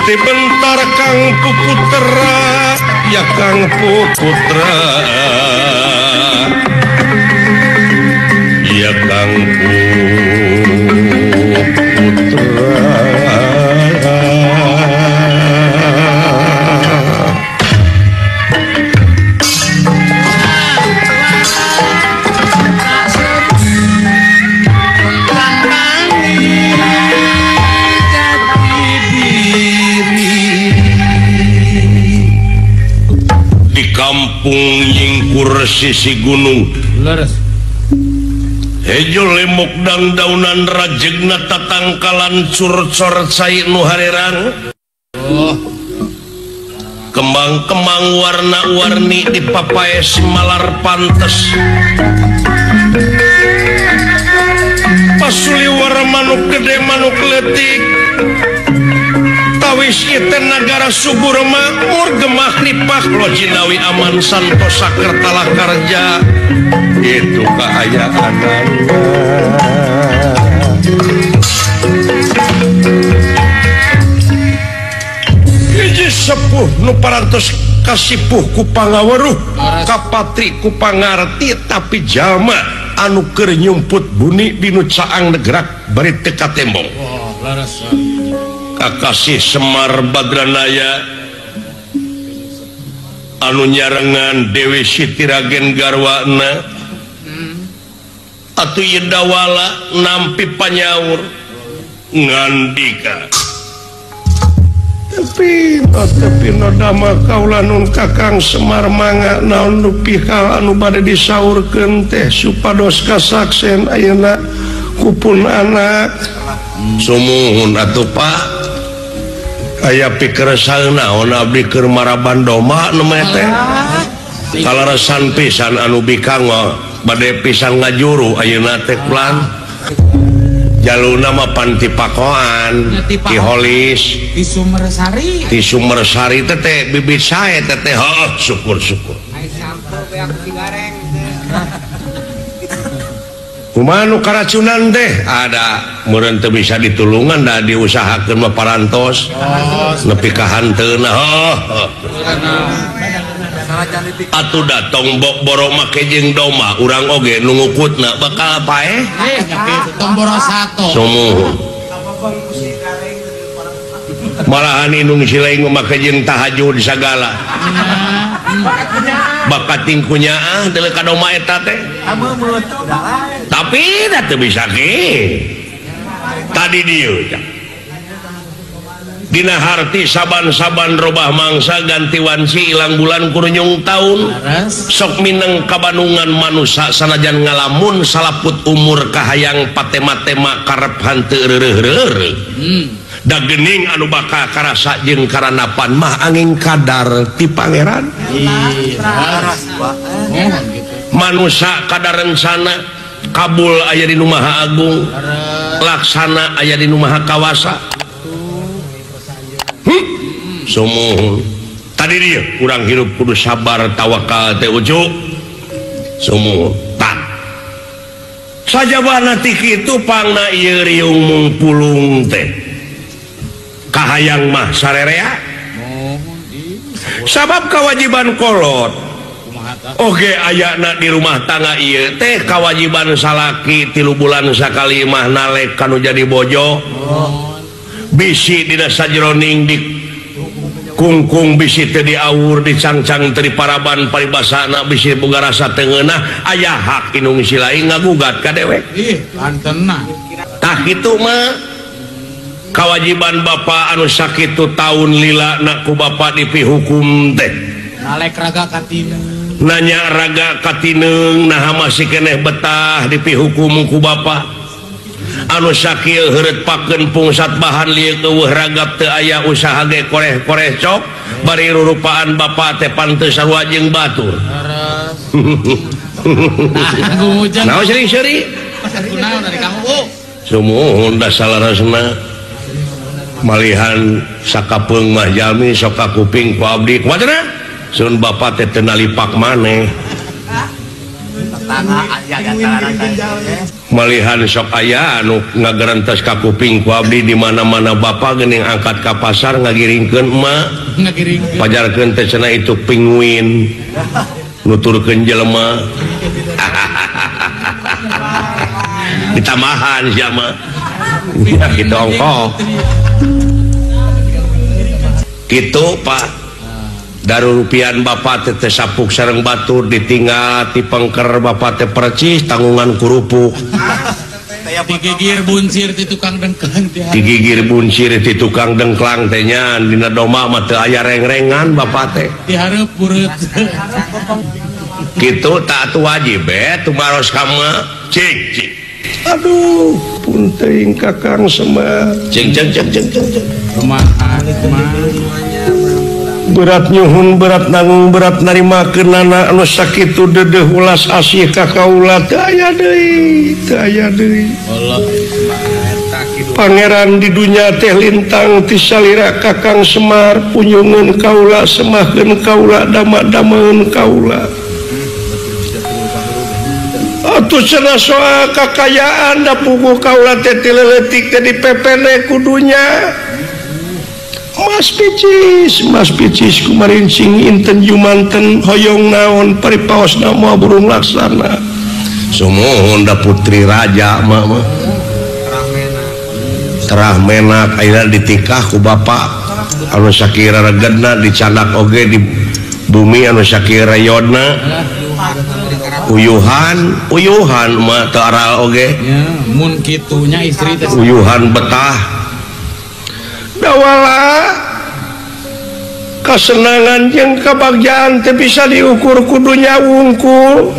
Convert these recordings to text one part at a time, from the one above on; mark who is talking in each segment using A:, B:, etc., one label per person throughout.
A: Ti bentar Kang Puputra ya Kang Puputra ya Kang Puputra. Kampung nyingkur sisi gunung
B: leres
A: hejo lemok dang daunan rajegna tatangkalan curcor cai nu harerang.
B: Oh.
A: Kembang-kembang warna-warni di papaes malar pantes pasuliwar manuk gede manuk leutik tawis iten nagara subur makmur gemah nipah lo jinawi aman santosa kertalah karja itu kaayaan. Hiji sepuh nu parantos kasipuh ku pangaweruh kapatri ku pangarti tapi jalma anu keur nyumput buni dinu caang negerak bari teu katembong.
B: Oh, leres.
A: Kakasih Semar Badranaya anu nyarengan Dewi Siti Ragen garwana atuh ieu dawala nampi panyaur ngandika tapi tapi nodama kaula nun Kakang Semar mangga naon nu pihal anu bade disaurkeun teh supados kasaksen ayeuna kupun anak. Sumuhun atuh Pak aya pikeresal naon abdi keur maraban domba nu mah teh kalaresan pisan anu bikang bade pisan ngajuru ayeuna teh kulan jaluna mah pan ti Pakoan ti Holis
B: ti Sumbersari
A: ti Sumbersari teh teh bibit sae teh teh heuh syukur-syukur. Kumaha nu karacunan teh ada meureun teu bisa ditulungan da diusahakeun mah parantos nepi ka hanteuna heuh. Atuh datong boro make jeung domba urang oge nu ngukutna bakal paeh
B: tong boro sato.
A: Sumuhun. Malahan indung silaing make jeung tahajud sagala. Bakat tingkunya ah deuleu ka domba eta teh. Tapi da teu bisa ge. Tadi dieu dina harti saban-saban robah mangsa ganti wanci ilang bulan kurunyung taun sok mineng kabanungan manusa sanajan ngalamun salaput umur kahayang patema-tema karep hanteu reureuh-reureuh. Da geuning anu bakal karasa jeung karanapan mah angin kadar ti pangeran. Manusa kadar rencana kabul aya di nu Maha Agung, laksana aya di nu Maha Kawasa. Sumuhun. Tadi dia kurang hirup kudu sabar tawakal teh ujuk. Sumuhun. Tak. Sajabana ti kitu pangna ieu riung mungpulung teh. Kahayang mah sarerea. Sabab kewajiban kolot. Oge ayana di rumah tangga ieu teh kewajiban salaki 3 bulan sakali mah nalek kanu jadi bojo. Bisi dina sajroning di kungkung bisi teu diawur dicangcang teu diparaban paribasana bisi boga rasa teu ngeunah aya hak indung silaing ngagugat ka dewek.
B: Ih, lantenna.
A: Tah kitu mah kewajiban bapa anu sakitu taun lila na ku bapa dipihukum teh.
B: Nalek raga katineung.
A: Nanya raga katineung naha masih keneh betah dipihukum ku bapa. Anu sakieu heureut pakeun pungsat bahan lieu eueuh ragap teu aya usaha ge koreh-koreh cok bari rurupaan bapa teh pantes sarua jeung batur. Naon seri-seri?
B: Kunaon dari kamu?
A: Sumuhun da salarasna malihan sakapeung mah jalmi sok ka kuping ku abdi. Kumaha cenah? Sun bapa teh teu nalipak maneh. Malihan sok aya anu ngagerentas ka kuping ku abdi di mana-mana bapak geuning angkat ka pasar ngagiringkeun emak
B: ngagiringkeun
A: pajarkeun teh cenah itu pinguin nuturkeun jelema ditambahan sia mah ya kitu ongkoh kitu Pak. Darurupian bapak teh sapuk sareng batur ditinggal ti pengker bapak teh percis tanggungan kerupuk
B: digigir buncir ti tukang dengklang teh
A: digigir buncir ti tukang dengklang teh nya dina domba mah teu aya reng-rengan bapak teh
B: dihareup bureut
A: kitu tak atuh wajib be tumaros ka mah cing cing aduh punting Kakang Semar cing cing cing cing cing
B: kumaha
A: berat nyuhun berat nanggung berat narimakeunana anu sakitu dedeuh ulas asih ka kaula teu aya deui teu aya deui.
B: Allah
A: pangeran di dunya teh lintang ti salira Kakang Semar punyungeun kaula semahkeun kaula dama-dameun kaula atuh cenah soal kakayaan da puguh kaula teh ti leutik teh dipepene ku dunya. Mas picis kumarincing inten jumanten hoyong naon paripaosna moal burung laksana. Sumuhun da putri raja mah mah. Terah menak ayeuna ditikah ku bapak anu sakira regedna dicandak oge di bumi anu sakira yodna. Uyuhan, uyuhan mah teu aral oge.
B: Ya, mun kitunya istri teh.
A: Uyuhan betah. Dawala kesenangan jeung kebahagiaan teh bisa diukur kudunya wungkul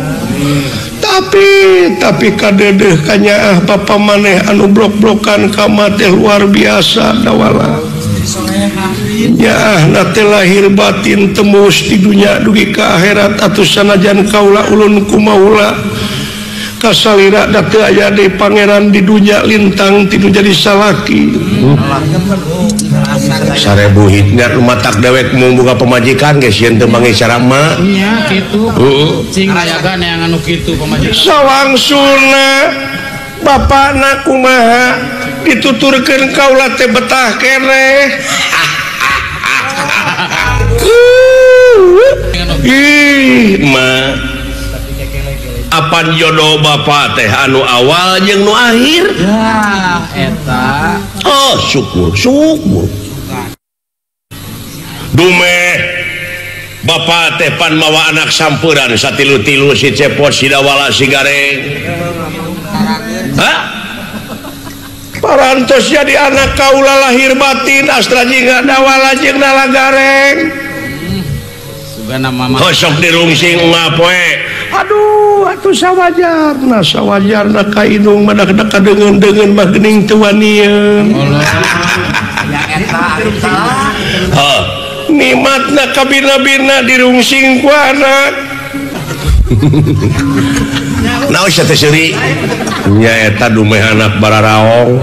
A: tapi kadedeh kanyaah bapa maneh anu blok-blokan ka teh luar biasa dawala nyaah teh lahir batin tembus di dunya dugi ka akhirat atuh sanajan kaula ulun kumaula kasalira da teu aya deui pangeran di dunya lintang ti nu jadi salaki. 1000 hitnya matak dewek mung boga pamajikan ge sieun teu manggih sarama
B: nya kitu cing rayaga neangan nu kitu pamajikan
A: sawangsulna bapana kumaha dituturkeun kaula teh betah keneh. Ih mah apan jodoh bapak teh anu awal jeung nu akhir
B: ya eta
A: oh syukur syukur dume bapak teh pan mawa anak sampuran satilu-tilu si Cepot si Dawala si Gareng hah parantos jadi anak kaula lahir batin astra jingga Dawala jeung Nala Gareng kosok dirungsing ngapoe aduh atuh sawajarna sawajarna ka indung mah dak kadeungeun-deungeun mah geuning teu wanieun heuh nikmatna kabina-bina dirungsing ku anak naon sia teh seuri nya eta dumeh anak bararaong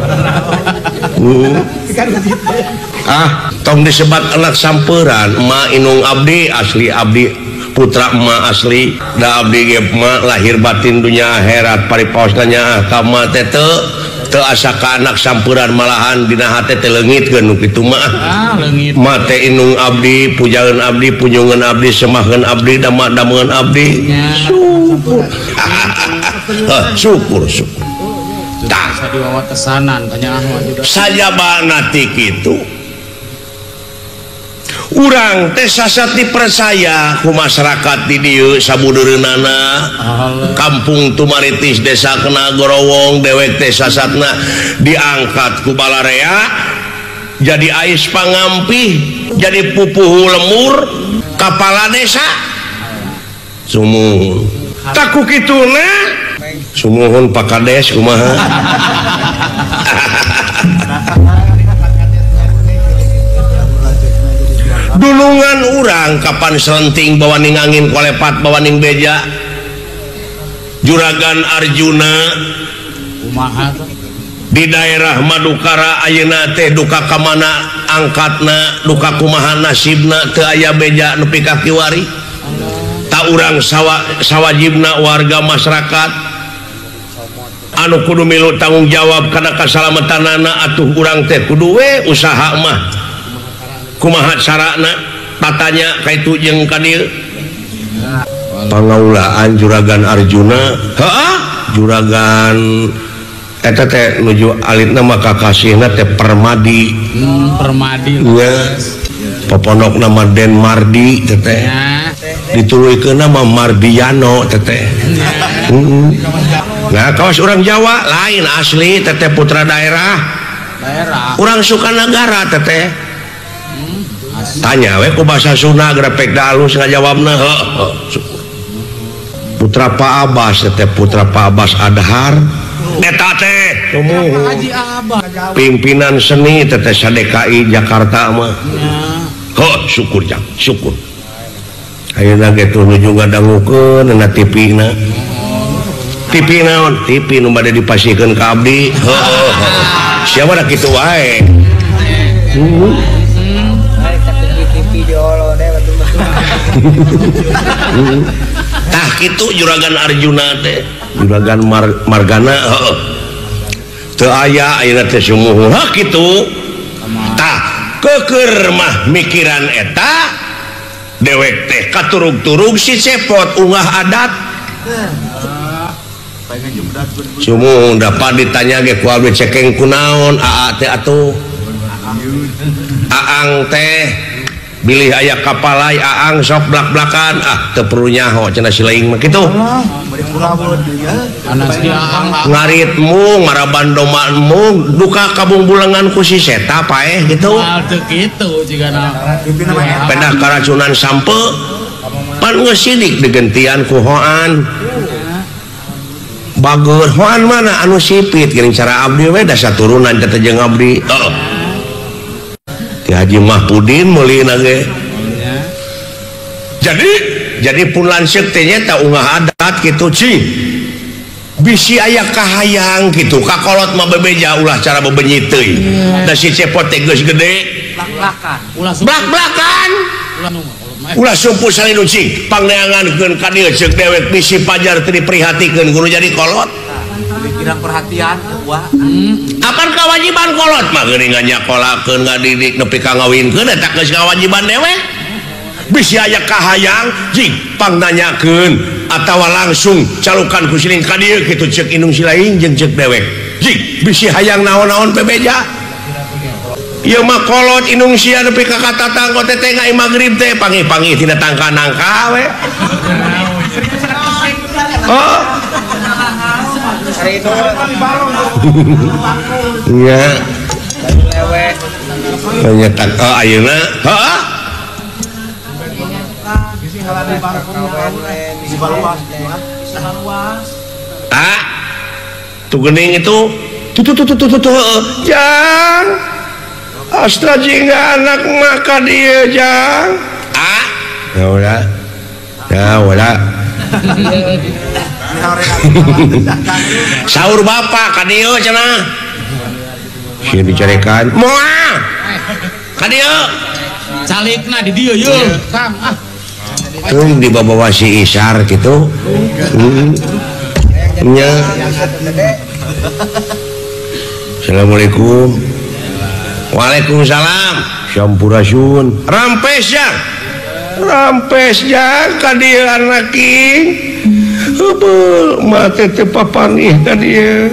A: ah tong disebat anak samperan emak inung abdi asli abdi putra emak asli da abdi ge emak lahir batin dunya akhirat paripaosna nyaah ka emak teh teu asa ka anak samperan malahan dina hate teh leungitkeun nu kitu mah
B: ah leungit
A: emak teh inung abdi pujaeun abdi punyungeun abdi semahkeun abdi damak-dameun abdi syukur syukur syukur tah
B: diwawatesanan kanyaah
A: sajabana ti kitu urang teh sasat dipercaya ku masyarakat di dieu sabudeureunana kampung Tumaritis desa Kena Gorowong dewek teh sasatna diangkat ku balarea jadi ais pangampih jadi pupuhu lemur kapala desa sumuhun taku kituna sumuhun Pak Kades kumaha dulungan urang kapan selenting bawaning angin kolepat bawaning beja Juragan Arjuna di daerah Madukara ayeuna teh duka ka mana angkatna duka kumaha nasibna teu aya beja nepi ka kiwari. Ka urang sawajibna warga masyarakat anu kudu milu tanggung jawab kana kasalamatanana atuh urang teh kudu we usaha mah kumaha carana tatanya kaitu jeung ka dieu pangaulaan Juragan Arjuna heeh Juragan eta teh nuju alitna mah kakasihna teh Permadi
B: Permadi
A: nya popondokna mah Den Mardi teh dituluykeun mah Mardiano teh. Nah kawas urang Jawa lain asli teteh putra daerah urang Sukanagara teteh tanya we ku bahasa Sunda grepek da alus ngajawabna heuh putra Pak Abbas teteh putra Pak Abbas Adhar eta teh pimpinan seni teteh sa-DKI Jakarta mah heuh syukur jang syukur ayeuna ge tuh nuju ngadangukeun na TV na TV naon TV nu bade dipasihkeun ka abdi heuh siapa da kitu wae tah kitu Juragan Arjuna teh Juragan Margana heuh teu aya ayeuna teh sumuhun heuh kitu tah keukeur mah mikiran eta dewek teh katurug-turug si Cepot ungah adat sumuhun dapat ditanya ge ku abdi cekeng kunaon aa teh atuh aang teh bilih aya kapalai aang sok blak-blakan ah teu perlu nyaho cenah si laing mah kitu ngaritmu ngaraban domaanmu duka kabungbulengan ku si seta paeh kitu
B: teu kitu jigana
A: pedah karacunan sampe pan geus sidik digentian ku hoan bager hoan mana anu sipit geuning cara abdi we da saturunan teh jeung abdi heeh Ki Haji Mahpudin meulina ge jadi pun lanceuk teh nya ungah adat kitu cing bisi aya kahayang kitu ka kolot mah bebeja ulah cara bebenyi teuing da si Cepot teh geus gede
B: blak-blakan ulah
A: blak-blakan ulah sumpu salinu cing pangneangankeun ka dieu ceuk dewek bisi pajar teu diprihatikeun kudu jadi kolot
C: pikiran perhatian wah
A: apan kewajiban kolot mah geuning nyakolakeun ngadidik nepi ka ngawinkeun eta geus kewajiban dewek bisi aya kahayang jing pangnanyakeun atawa langsung calukan ku siling ka dieu kitu ceuk indung si laing jeung ceuk dewek jing bisi hayang naon-naon bebeja ieu mah kolot indung sia nepi ka katatang teh teh ngai magrib teh panggih-panggih tina tangka nangka we oh nya nyetak oh ayeuna heeh ah tuh geuning itu tuh tuh tuh tuh tuh jang astra jingga anak maka dia jang ah ya udah ya udah sahur bapak ka dieu cenah sieun dicarekan moal ka dieu
B: calikna di dieu yeuh Kang ah
A: teuing dibawa si Isar kitu nya Assalamualaikum Waalaikumsalam Sampurasun rampes jang rampes jang ka dieu anak king heubeul mah teh teu papanggih ka dieu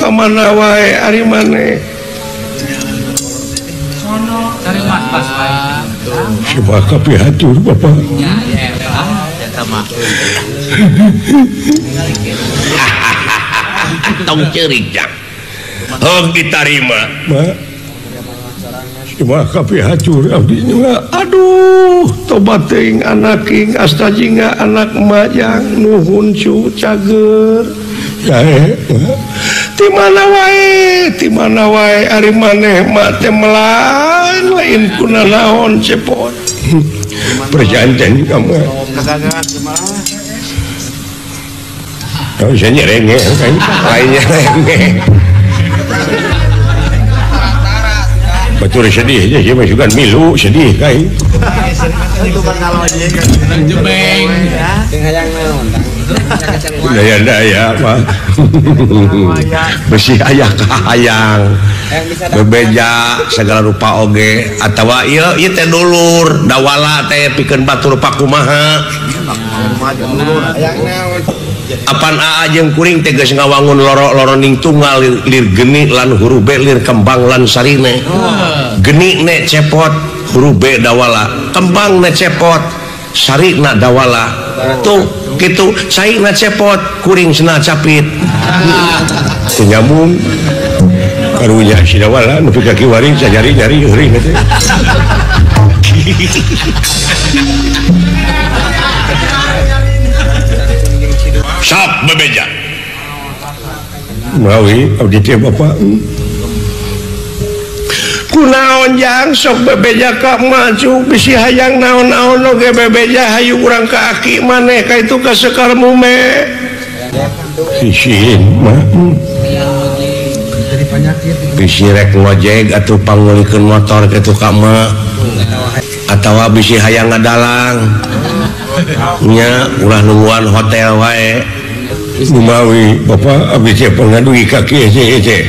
A: ka mana wae ari maneh
B: sono cari mas pas wae
A: coba kapihatur bapak
B: ya eta mah
A: tong ceurik jang heuh ditarima mah cuma kapihatur abdi mah aduh tobat teuing anak king asta jingga anak majang nuhun cu cager jae ti mana wae ari maneh mah teh melan lain kunanaon Cepot perjanjian kamu kau bisa nyerenge kan lainnya nyerenge Batur sedih aja sih mah sugan milu sedih kai.
B: Jebeng.
A: Daya-daya mah. Besi aya kahayang. Bebeja segala rupa oge atawa ieu ieu teh dulur dawala teh pikeun batur pakumaha. Apan aa jeung kuring teh geus ngawangun loro-loroning tunggal lir geni lan huruf B lir kembang lan sarine. Geni ne cepot huruf B dawala, kembang ne cepot sarina dawala. Tuh kitu saina cepot kuring sena capit. Teu nyambung. Karunya si dawala nepi ka kiwari nyari-nyari euring teh. Sok bebeja. Mawi abdi teh bapak. Kunaon jang sok bebeja ka maju bisi hayang naon-naon oge bebeja hayu urang ka aki maneh ka itu ka Sekar Mume. Isin mah. Bisi rek ngojek atuh pangulikeun motor kitu ka emak. Atawa bisi hayang ngadalang. Nya ulah nungguan hotel wae. Lumawi bapak abdi teh pangadugi ka kieu teh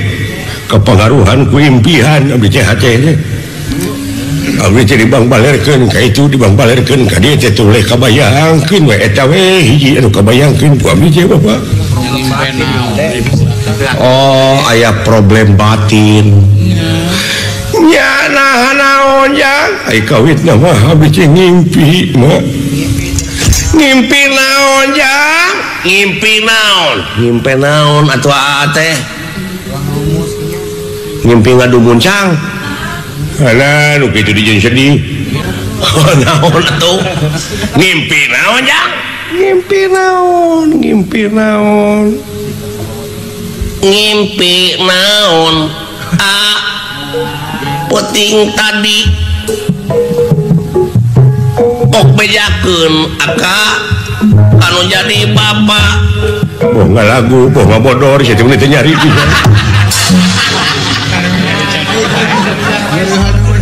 A: kepengaruhan ku impian abdi teh hate teh. Abdi teh dibangbalerkeun ka itu dibangbalerkeun ka dieu teh tuluy kabayangkeun we eta we hiji anu kabayangkeun ku abdi teh bapak. Oh aya problem batin. Nya nah naon jang ai kawitna mah abdi teh ngimpi mah. Ngimpi naon jang? Ngimpi naon? Ngimpi naon atuh aa teh? Ngimpi ngadu muncang? Alah nu kitu dijieun sedih. Naon atuh? Ngimpi naon jang? Ngimpi naon? Ngimpi naon? Ngimpi naon? A puting tadi kok bejakeun aka anu jadi bapak. Boh ngalagu, boh ngabodor, sia teh teu nyari.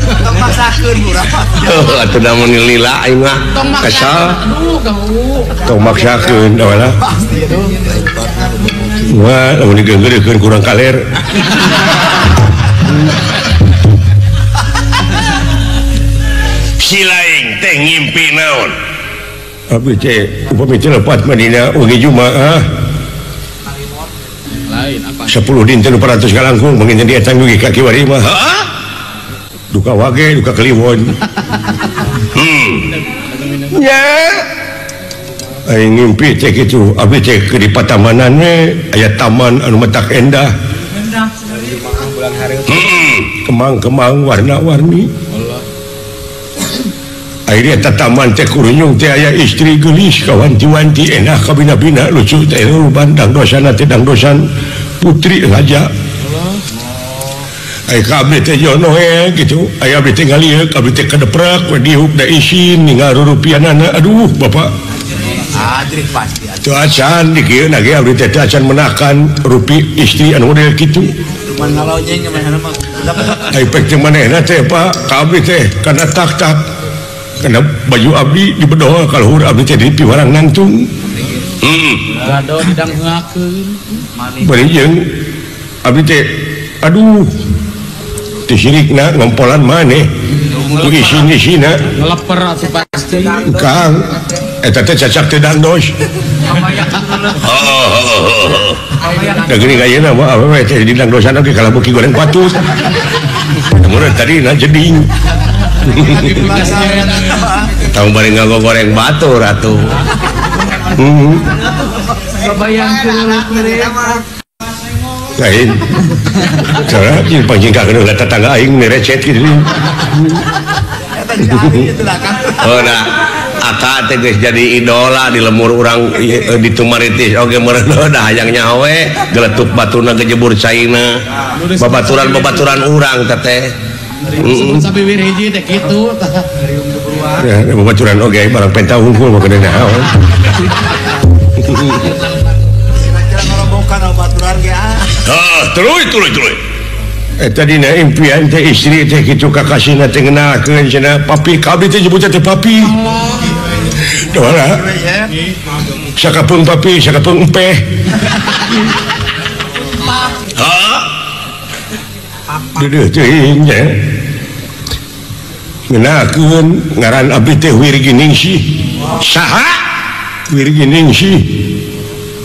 C: Tong maksakeun urang.
A: Heuh atuh da mun lila aing mah kesel. Tong maksakeun da. Wah, lamun digeunggeurkeun kurang kaler. Si laing teh ngimpi naon? Abdi teh upami teh lepat mah dina wengi Jumaah.
B: Lain apa?
A: 10 dinten 400 kalangkung mungkin dia tanggung ka kiwari mah. Heeh. Duka wage, duka kliwon. Nya. Aing ngimpi teh kitu, abdi teh keur di patamanan we aya taman anu matak endah. Kemang-kemang warna-warni. Akhirnya taman teh kurunyung teh aya istri geulis kawanti-wanti enak kabina-bina lucu teh bandang dosana teh dangdosan putri raja. Ai ka abdi teh jono we kitu, aya abdi teh ngalieuk, abdi teh kadeprak we dihuk da isin ninggal rurupianana. Aduh bapak.
C: Adrik pasti.
A: Teu acan di kieu na ge abdi teh teu acan menakan rupi istri anu model kitu.
C: Cuman ngalonyeng manehna mah.
A: Ai pek teh manehna teh Pak, ka abdi teh kana tak-tak. Karena baju abdi dibedoh kalau hur abdi teh di piwarang nangtung.
B: Gado didangheulakeun.
A: Bari jeung abdi teh aduh teu sirikna ngompolan maneh. Ku isin-isina
B: ngeleper atuh pasti.
A: Kang eta teh cacak teh dangdos. Da geuning ayeuna mah awewe teh di dangdosan oge kalabeuki goreng patut. Mun tadi na jeding. Tahu bari ngagoreng batur atuh. Lain. Cara jeung panjingkakeun heula tetangga aing nirecet kitu. Oh nah, aka teh geus jadi idola di lemur urang di Tumaritis oge meureun da hayang nyaho we geletuk batuna gejebur caina. Babaturan-babaturan urang teh.
B: Sampai wir hiji teh kitu tah.
A: Ya, babaturan oge barang penta hungkul mah gede naon.
C: Kira-kira ngorobokan babaturan ge ah.
A: Hah, tuluy tuluy tuluy. Tadi na impian teh istri teh kitu kakasihna teh ngenalkeun cenah papi ka abdi teh nyebutna teh papi. Dola. Sakapeung papi, sakapeung empeh. Hah? Deudeuh teuing nya. Ngenalkeun ngaran abdi teh Wirginingsih. Saha? Wirginingsih.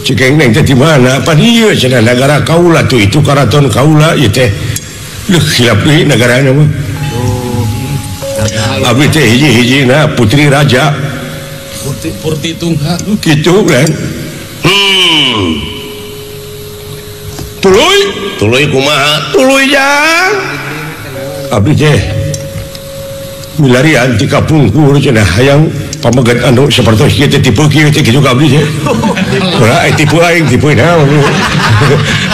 A: Cekeng neng teh di mana? Pan ieu cenah nagara kaula tuh itu karaton kaula ieu teh. Duh, silap deui negarana mah. Abdi teh hiji-hijina putri raja.
B: Putri tunggal.
A: Kitu kan. Tuluy, tuluy kumaha? Tuluy jang. Abdi teh milarian ti kapungkur cenah hayang pamegat anu sapertos kieu teh tipe kieu teh kitu ka abdi teh. Ora tipe aing tipe naon.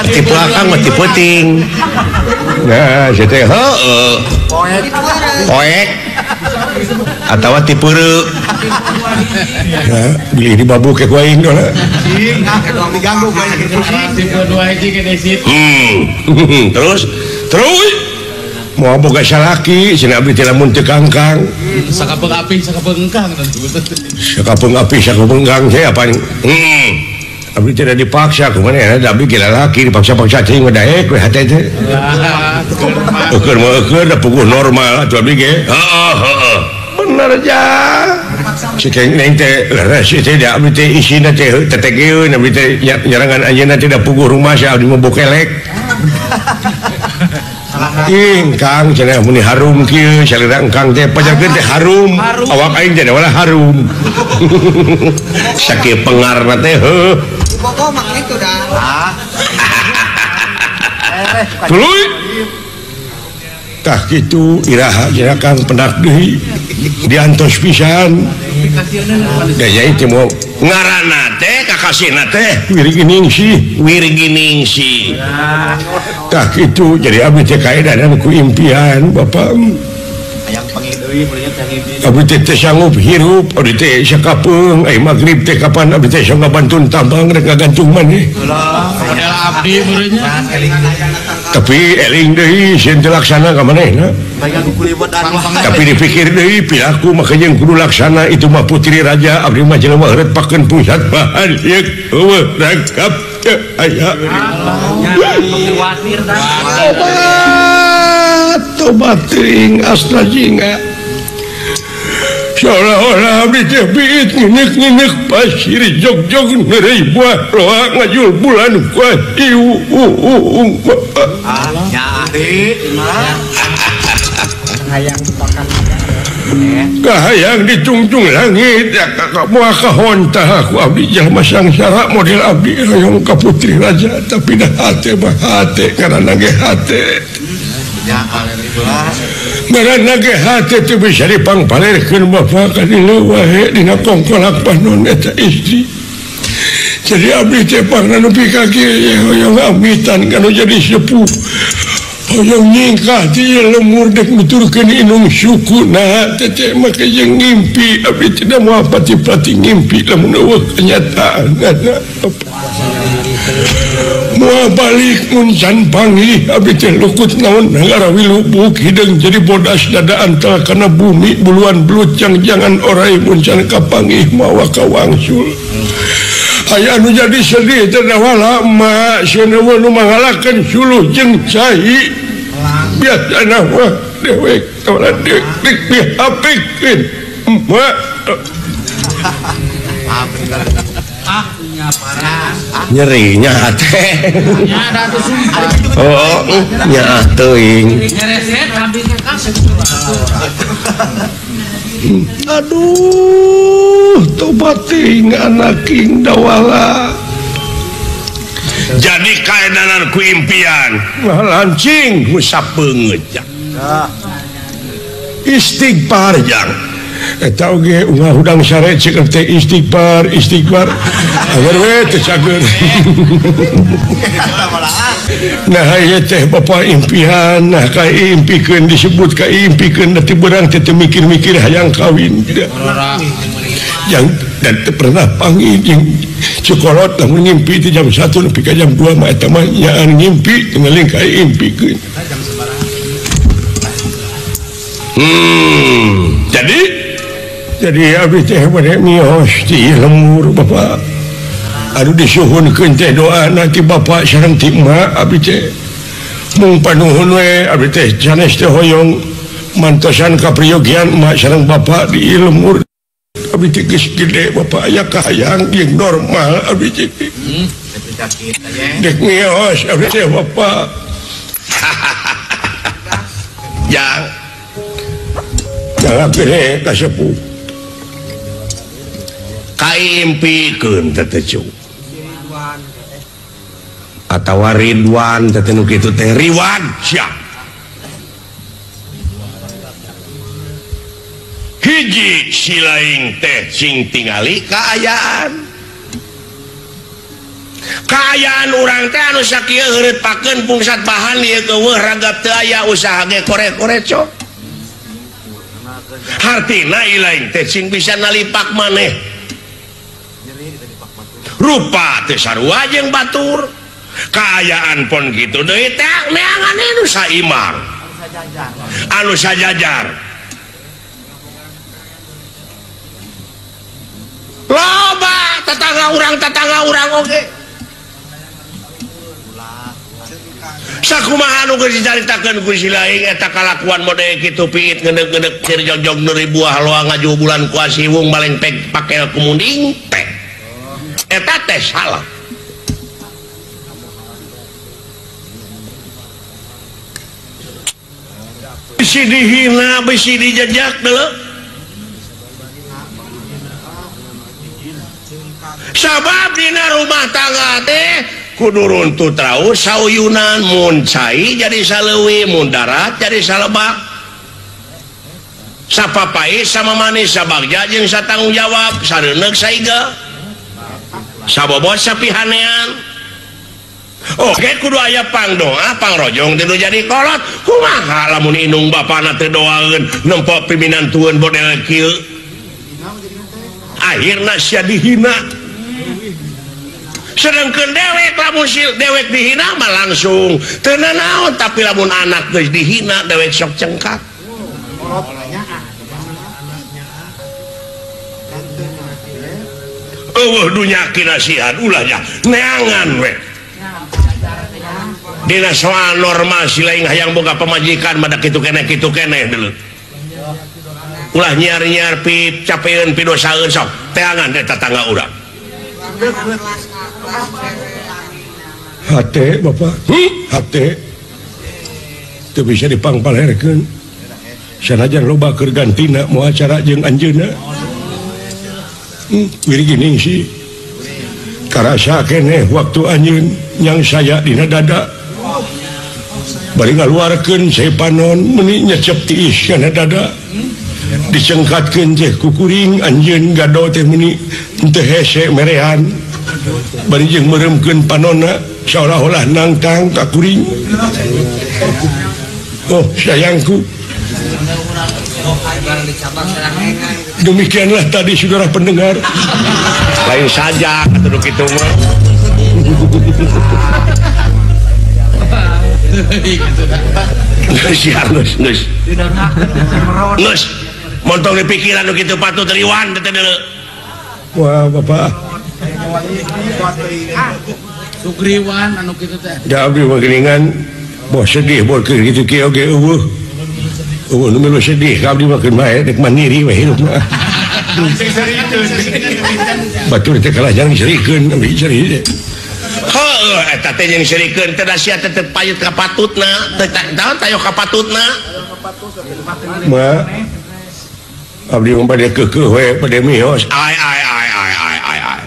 D: Tipe akang mah tipe ting.
A: Nah, saya teh heueuh.
D: Poek. Atawa tipeureu.
A: Nah, beli di babu ke ku aing dola.
C: Diganggu ku aing.
B: Tipe dua hiji ke desit.
A: Terus terus mau boga salaki cenah abdi teh lamun teu kangkang.
B: Sakapeung api sakapeung engkang.
A: Sakapeung api sakapeung engkang teh apa? Abdi tidak dipaksa kumaha ya abdi ge lalaki dipaksa-paksa teuing mah daek we hate teh. Eukeun mah eukeun da puguh normal atuh abdi ge. Heeh heeh. Bener jang. Cekeng neng teh leres teh da abdi teh isina teh tetegeun abdi teh nyarangan anjeunna teh da puguh rumah sia abdi mah bokelek. Ingkang cenah muni harum kieu salira engkang teh pajarkeun teh harum awak aing teh wala harum.
D: Sakieu pengarna teh heuh.
C: Bogo mah kitu dah.
A: Tuluy. Tah kitu iraha cenah Kang pendak deui diantos pisan. Gaya teh mau
D: ngaranna teh kakasihna teh
A: Wirginingsih.
D: Wirginingsih.
A: Tah kitu jadi abdi teh kaedanan ku impian bapak.
C: Hayang panggih deui mulanya teh ngimpi.
A: Abdi teh teu sanggup hirup abdi teh sakapeung ai magrib teh kapan abdi teh sok ngabantun tambang rek ngagantung maneh.
B: Model abdi meureunnya.
A: Tapi eling deui sieun teu laksana ka manehna. Tapi dipikir deui piraku mah jeung kudu laksana itu mah putri raja abdi mah jelema heureut pakeun pusat bahan ieu eueuh rangkap teu aya. Tobat tobat teuing asna jingga. Seolah-olah abdi teh biit nginek-nginek pasir jog-jog neureuy buah loa ngajul bulan kuah ieu.
C: Ah, nya ahli
A: Kahayang ditungtung langit ya kakak moal kahontah aku abdi jelema sangsara model abdi hoyong ka putri raja tapi dah hate mah hate karena ge hate. Ngaranna ge hate teu bisa dipangpalerkeun bapak ka dieu wae dina kongkolak panon eta istri. Jadi abdi teh pangna nepi ka kieu hoyong amitan kana jadi sepuh. Hoyong nyingkah ti lemur dek nuturkeun inung suku nah teh mah jeung ngimpi abdi tidak moal pati-pati ngimpi lamun eueuh kenyataan. Moal balik mun can panggih abdi teh lukut naon nagara wilubuk hideung jadi bodas dada antal kana bumi buluan belut jang-jangan orai mun can kapanggih mawa kawangsul. Aya anu jadi sedih teh wala emak sieun eueuh nu mangalakeun suluh jeung cai. Biasana mah dewek tawala dek dihapikeun emak.
D: Nyerinya teh. Oh, nya teuing.
A: Aduh, tobat teuing anak king dawala.
D: Jadi kaedanan ku impian
A: lancing
D: sapeungeut jang.
A: Istighfar jang. Eta oge ungah hudang sare ceuk teh istighfar istighfar agar we teu cager. Nah ieu teh bapa impian nah ka impikeun disebut ka impikeun da teu beurang teh mikir-mikir hayang kawin yang dan teu pernah panggih jeung Cekolot lamun ngimpi ti jam 1 nepi ka jam 2 mah eta mah nyaan ngimpi ngeling ka impikeun. Jadi abdi teh bade mios ti lembur Bapak. Aduh disuhunkeun teh doana ti Bapak sareng ti emak abdi teh. Mung panuhun we abdi teh sanes teh hoyong mantosan kapriyogian emak sareng Bapak di lembur. Abdi teh geus gede Bapak aya kahayang jeung normal abdi teh. Dek mios abdi teh Bapak.
D: Jang
A: jangan gede ka sepuh.
D: Kaimpikeun teh teh cu. Atawa Ridwan teh nu kitu teh Riwan sia. Hiji silaing teh sing tingali kaayaan. Kaayaan urang teh anu sakieu heureut pakeun pungsat bahan ieu keueuh ragap teu aya usaha ge korek-korek cok. Hartina ilaing teh sing bisa nalipak maneh. Rupa teh sarua jeung batur. Kaayaan pon kitu deui teh neangan anu saimang. Anu sajajar. Loba tetangga urang oge. Sakumaha anu geus dicaritakeun ku si laing eta kalakuan mode kitu piit ngeundeuk-ngeundeuk sir jogjog neuri buah loa ngaju bulan kuasi wung balengpek pakel kumunding teh. Eta teh salah. Bisi dihina, bisi dijejak deuleu. Sabab dina rumah tangga teh kudu runtut raus sauyunan mun cai jadi saleuwi mun darat jadi salebak. Sapapai sama manis sabagja jeung satanggung jawab sareuneuk saiga. Sabobot sapihanean. Oke kudu aya pangdoa pangrojong teu jadi kolot. Kumaha lamun indung bapana teu doaeun nempo piminantueun model kieu. Akhirna sia dihina. Sedangkan dewek lamun si dewek dihina mah langsung teu nanaon, tapi lamun anak geus dihina dewek sok cengkak. Eueuh dunya kinasihan ulahnya neangan we. Dina soal normal si lain hayang boga pamajikan mah da kitu keneh deuleu. Ulah nyiar-nyiar pi capeun pi dosaeun sok teangan teh tetangga urang.
A: Hate Bapak, hate teu bisa dipangpalerkeun. Sanajan loba keur gantina moal cara jeung anjeunna. Wiri gini sih. Karasa keneh waktu anjeun yang saya dina dada. Bari ngaluarkeun sepanon meuni nyecep tiis kana dada. Dicengkatkeun teh kukuring anjeun gado teh meuni teu hese merehan. Bari jeung meureumkeun panonna seolah-olah nangtang ka kuring. Oh sayangku. Demikianlah tadi saudara pendengar.
D: Lain saja atuh nu kitu mah. Geus ya geus geus. Geus montong di pikiran nu kitu patut riwan teh deuleu.
A: Wah Bapak.
B: Sugriwan anu kitu teh.
A: Da abdi mah geuningan boh sedih boh keur kitu kieu oge eueuh. Eueuh nu milu sedih ka abdi mah keun bae rek mandiri we hirup mah. Batur teh kalah jang serikeun abdi seri teh.
D: Heuh eta teh jeung serikeun teh da sia teh teu payut ka patutna, teh taon tayo ka patutna.
A: Ma abdi mah bade keukeuh we bade mios.
D: Ai ai ai ai ai ai ai.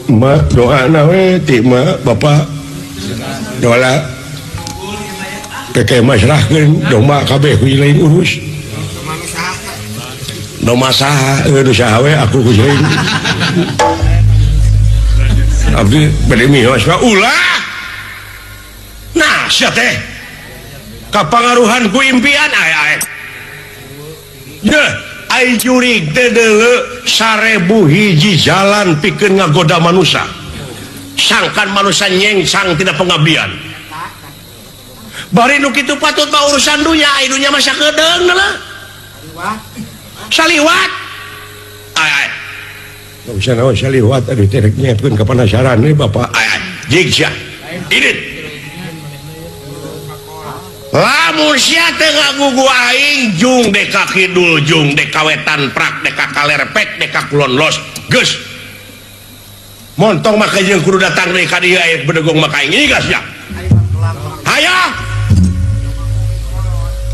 A: Ma doana we ti ma Bapak. Doa PK masrahkeun domba kabeh ku lain urus.
D: Domba saha?
A: Heuh nu saha we aku ku lain. Abdi bade mios mah
D: ulah. Nah sia teh kapangaruhan ku impian ai ai. Yeuh, Ai jurig teh deuleu 1000 hiji jalan pikeun ngagoda manusia. Sangkan manusia nyengsang tina pengabdian. Bari nu kitu patut mah urusan dunya, ai dunya mah sakedeung lah. Saliwat. Ai ai. Tong sanaon saliwat aduh teh rek nyiapkeun kapanasaran we Bapak. Ai ai, jig sia. Idit. Lamun sia teu ngagugu aing jung deka kidul jung deka wetan prak deka kaler pek deka kulon los geus. Montong mah jeung kudu datang deui ka dieu aya bedegong mah ka aing geus sia. Hayo.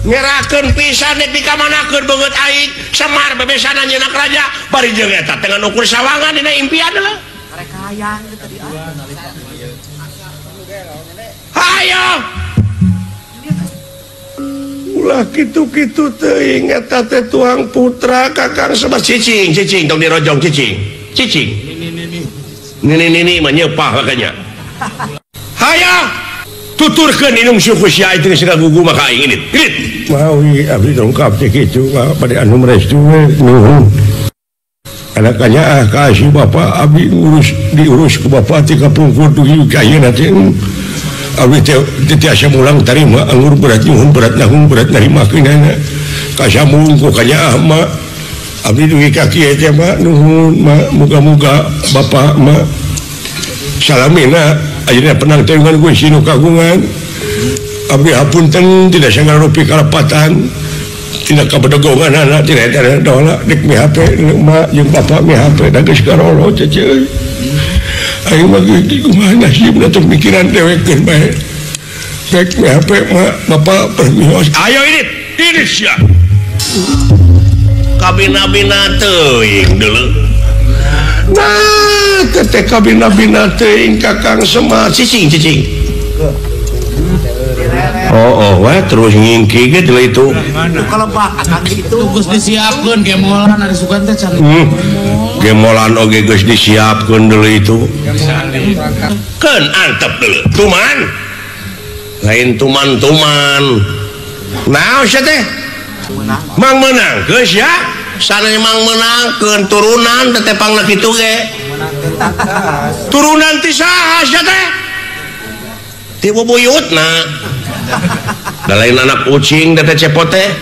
D: Ngerakeun pisan dek dikamanakeun beungeut aing Semar bebesana nyenak raja bari jeung eta teh ngan ukur sawangan dina impian lah.
C: Hayang tadi
D: Hayo. Ulah kitu-kitu teuing eta teh tuang putra Kakang Semar cicing cicing tong dirojong cicing cicing nini nini mah nyepah makanya. Hayo tuturkeun inung suku sia itu geus ngagugu maka aing indit indit
A: mawi abdi dongkap teh kitu bade anu restu we nuhun. Anaknya ah kasih bapak abdi urus diurus ku bapak ti kapungkur dugi ka ayeuna teh abdi teh tiasa mulang tarima anggur berat nyuhun berat nahung berat narimakeunana kasamung ku kanyaah mah abdi dugi ka kieu teh mah nuhun mah muga-muga bapak mah salamina ayeuna penang teh dengan Gusti nu kagungan abdi hapunten tidak sangarupi kalepatan tidak kabedegongan anak tidak ada dola dik mi HP mak jeung bapak mi HP da geus karolo cece euy aing mah kumaha nasibna teh mikiran dewekkeun bae dek mi HP mak bapak permios
D: ayo indit indit sia kabina-bina teuing deuleu
A: nah teh kabina-bina teuing Kakang Semar
D: cicing cicing. Oh, oh, wah terus ngingki ge deuleu itu.
C: Kalebak akang kitu.
B: Geus disiapkeun gemolan ari sugan teh can.
D: Gemolan oge geus disiapkeun deuleu itu. Keun antep deuleu. Tuman. Lain tuman-tuman. Naon sia teh? Mang meunang geus ya. Sane mang meunangkeun turunan teh tepangna kitu ge. Turunan ti saha sia teh? Ti bubuyutna. Da lain anak ucing teh cepot teh.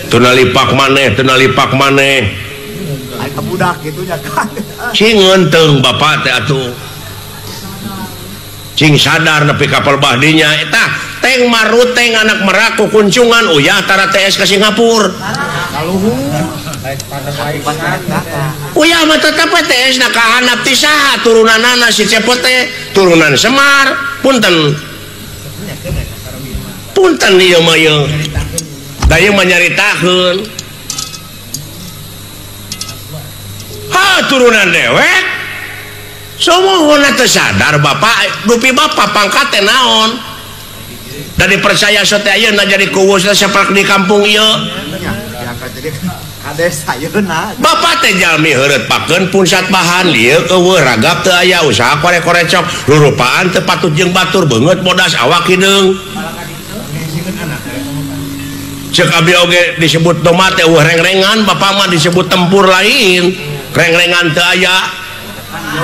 D: Teu nalipak maneh, teu nalipak maneh.
C: Ai ka budak kitu nya kan.
D: Cing ngeunteng bapak teh atuh. Cing sadar nepi ka pelbah dinya eta teng maruteng anak merak ku kuncungan uyah tara TS ka Singapura. Uyah mah tetep TS na ka handap ti saha turunanana si cepot teh, turunan Semar, punten. Punten ieu mah ieu. Da ieu mah nyaritakeun. Ha turunan dewek. Sumuhunna teu sadar bapak, dupi bapak pangkat teh naon? Da dipercaya sote ayeuna jadi kuwus sapak di kampung ieu. Bapak teh jalmi heureut pakeun punsat bahan lieu eueuh ragap teu aya usaha korek-korecok rurupaan teu patut jeung batur beungeut bodas awak hideung. Ceuk abdi oge disebut domba teh eueuh rengrengan, bapak mah disebut tempur lain. Rengrengan teu aya.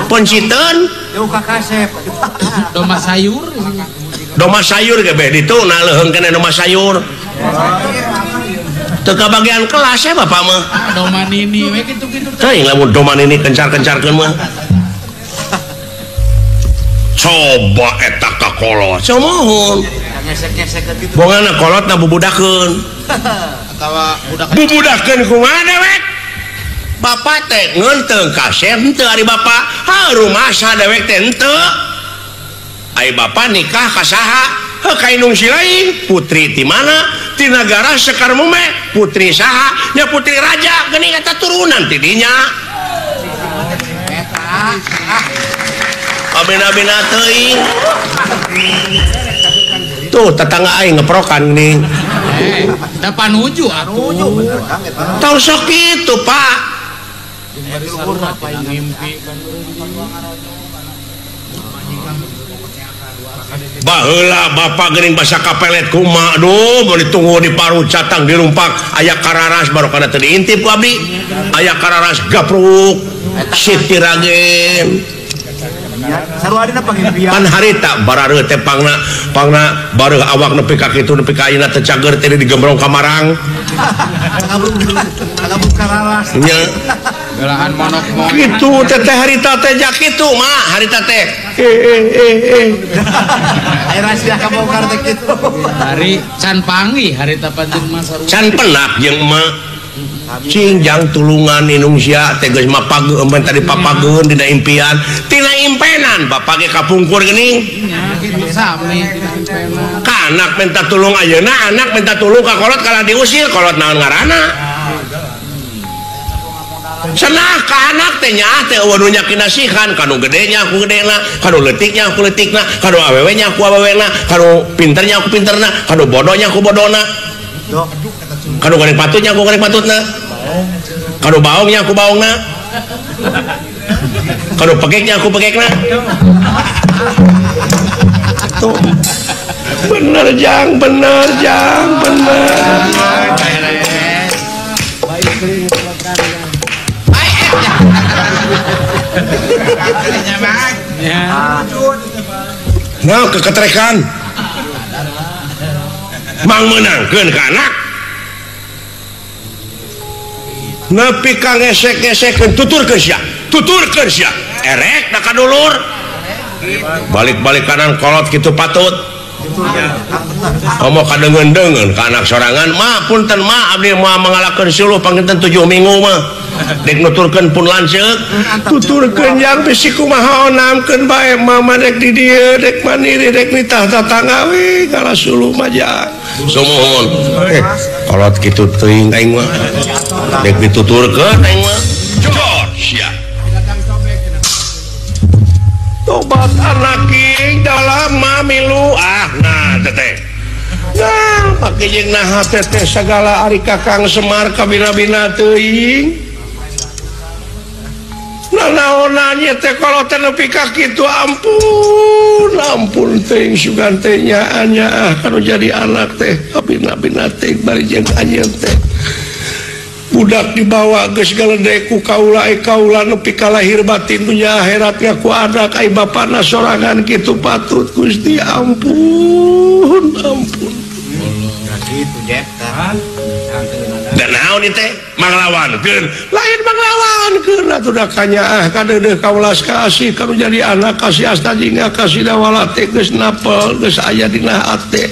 D: Penciteun
B: domba sayur.
D: Domba sayur ge beh ditu na leuheung keneh domba sayur. Teu kabagian kelas ya bapak mah.
B: Doma nini we kitu-kitu.
D: Teuing lamun doma nini kencar-kencarkeun mah. Coba eta ka kolot. Sumuhun.
C: Ngesek-ngesekeun kitu.
D: Bongana kolotna bubudakeun.
B: Atawa budak
D: bubudakeun kumaha dewek? Bapak teh ngeunteung kasep henteu ari bapak. Ha rumasa dewek teh henteu. Ai bapak nikah ka saha? Heuh ka indung si lain. Putri ti mana? Ti nagara Sekar Mume. Putri saha? Nya putri raja geuning eta turunan ti dinya. Abina-bina teuing. Tuh tetangga aing ngeprokan geuning.
B: Da panuju atuh.
D: Tong sok kitu, Pak. Baheula bapak geuning basa kapelet ku emak aduh mun ditunggu di paru catang dirumpak aya kararas baru kana teu diintip ku abdi aya kararas gapruk Siti Ragen pan harita barareuh teh pangna pangna bareuh awak nepi ka kitu nepi ka ayeuna teh cager teh digembrong ka marang nya
B: belahan monok monok
D: kitu teh harita teh ja kitu mah harita teh
C: aya rahasia kabongkar teh kitu
B: hari can panggih harita panjang mah sarua
D: can penak jeung emak cing jang tulungan indung sia teh geus mapageun tadi papageun dina impian tina impenan bapak ge kapungkur geuning
B: sami tina impenan
D: ka anak minta tulung ayeuna anak minta tulung ka kolot kalah diusir kolot naon ngaranna cenah ka anak teh nyaah teh eueuh nu nyakinasihan ka nu gede nya ku gedena ka nu leutik nya ku leutikna ka nu awewe nya ku awewena ka nu pinter nya ku pinterna ka nu bodoh nya ku bodona ka nu goreng patutnya ku goreng patutna ka nu baongnya ku baongna ka nu pekeknya ku pekekna tuh bener jang bener jang bener nah keketrekan mang meunangkeun ka anak nepi ka ngesek-ngesekeun tuturkeun sia tuturkeun sia erek da ka dulur balik-balik kanan kolot kitu patut komo kadeungeun-deungeun ka anak sorangan mah punten mah abdi moal mangalakeun suluh panginten 7 minggu mah dek nuturkeun pun lanceuk tuturkeun jang bisi kumaha onamkeun bae mama dek di dieu dek mandiri dek nitah tatangga we kalah suluh mah jang sumuhun kolot kitu teuing aing mah dek dituturkeun aing mah jor sia tobat anak king dalam mamilu ah nah teteh nah pake jeung naha teteh sagala ari Kakang Semar kabina-bina teuing nanaonan ieu teh kolot teh nepi ka kitu ampun ampun teuing sugan teh nyaah nyaah kanu jadi anak teh kabina-bina teuing bari jeung anjeun teh budak dibawa geus galedek ku kaula e kaula nepi ka lahir batin dunya akhirat ngaku anak ai bapana sorangan kitu patut Gusti ampun ampun
C: kitu jep
D: da naon ieu teh manglawankeun lain manglawankeun atuh da kanyaah kadeudeuh kaulas kasih kanu jadi anak kasih asta jingga kasih dawala teh geus napel geus aya dina hate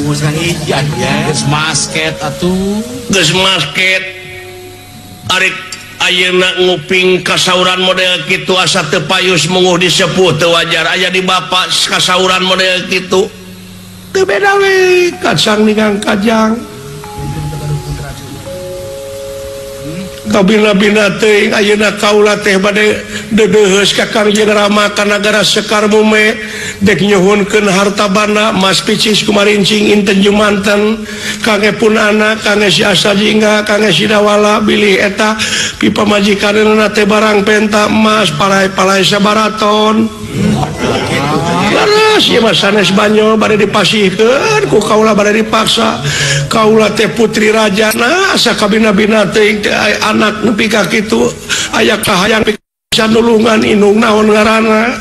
B: geus masket atuh
D: geus masket Arik ayeuna nguping kasauran model kitu asa teu payus munguh disepuh teu wajar aya di bapak kasauran model kitu teu beda we kacang ningang kajang kabina-bina teuing ayeuna kaula teh bade deudeuheus ka Kangjeng Rama ka nagara Sekar Mume dek nyuhunkeun harta banda mas picis kumarincing inten jumanten kange pun anak kange si Asa Jingga kange si Dawala bilih eta pipamajikanna teh barang penta emas palai-palai sabaraton leres ieu mah sanes banyo bade dipasihkeun ku kaula bade dipaksa kaula teh putri raja nah asa kabina-bina teuing teh anak nepi ka kitu aya kahayang pisan nulungan indung naon ngaranna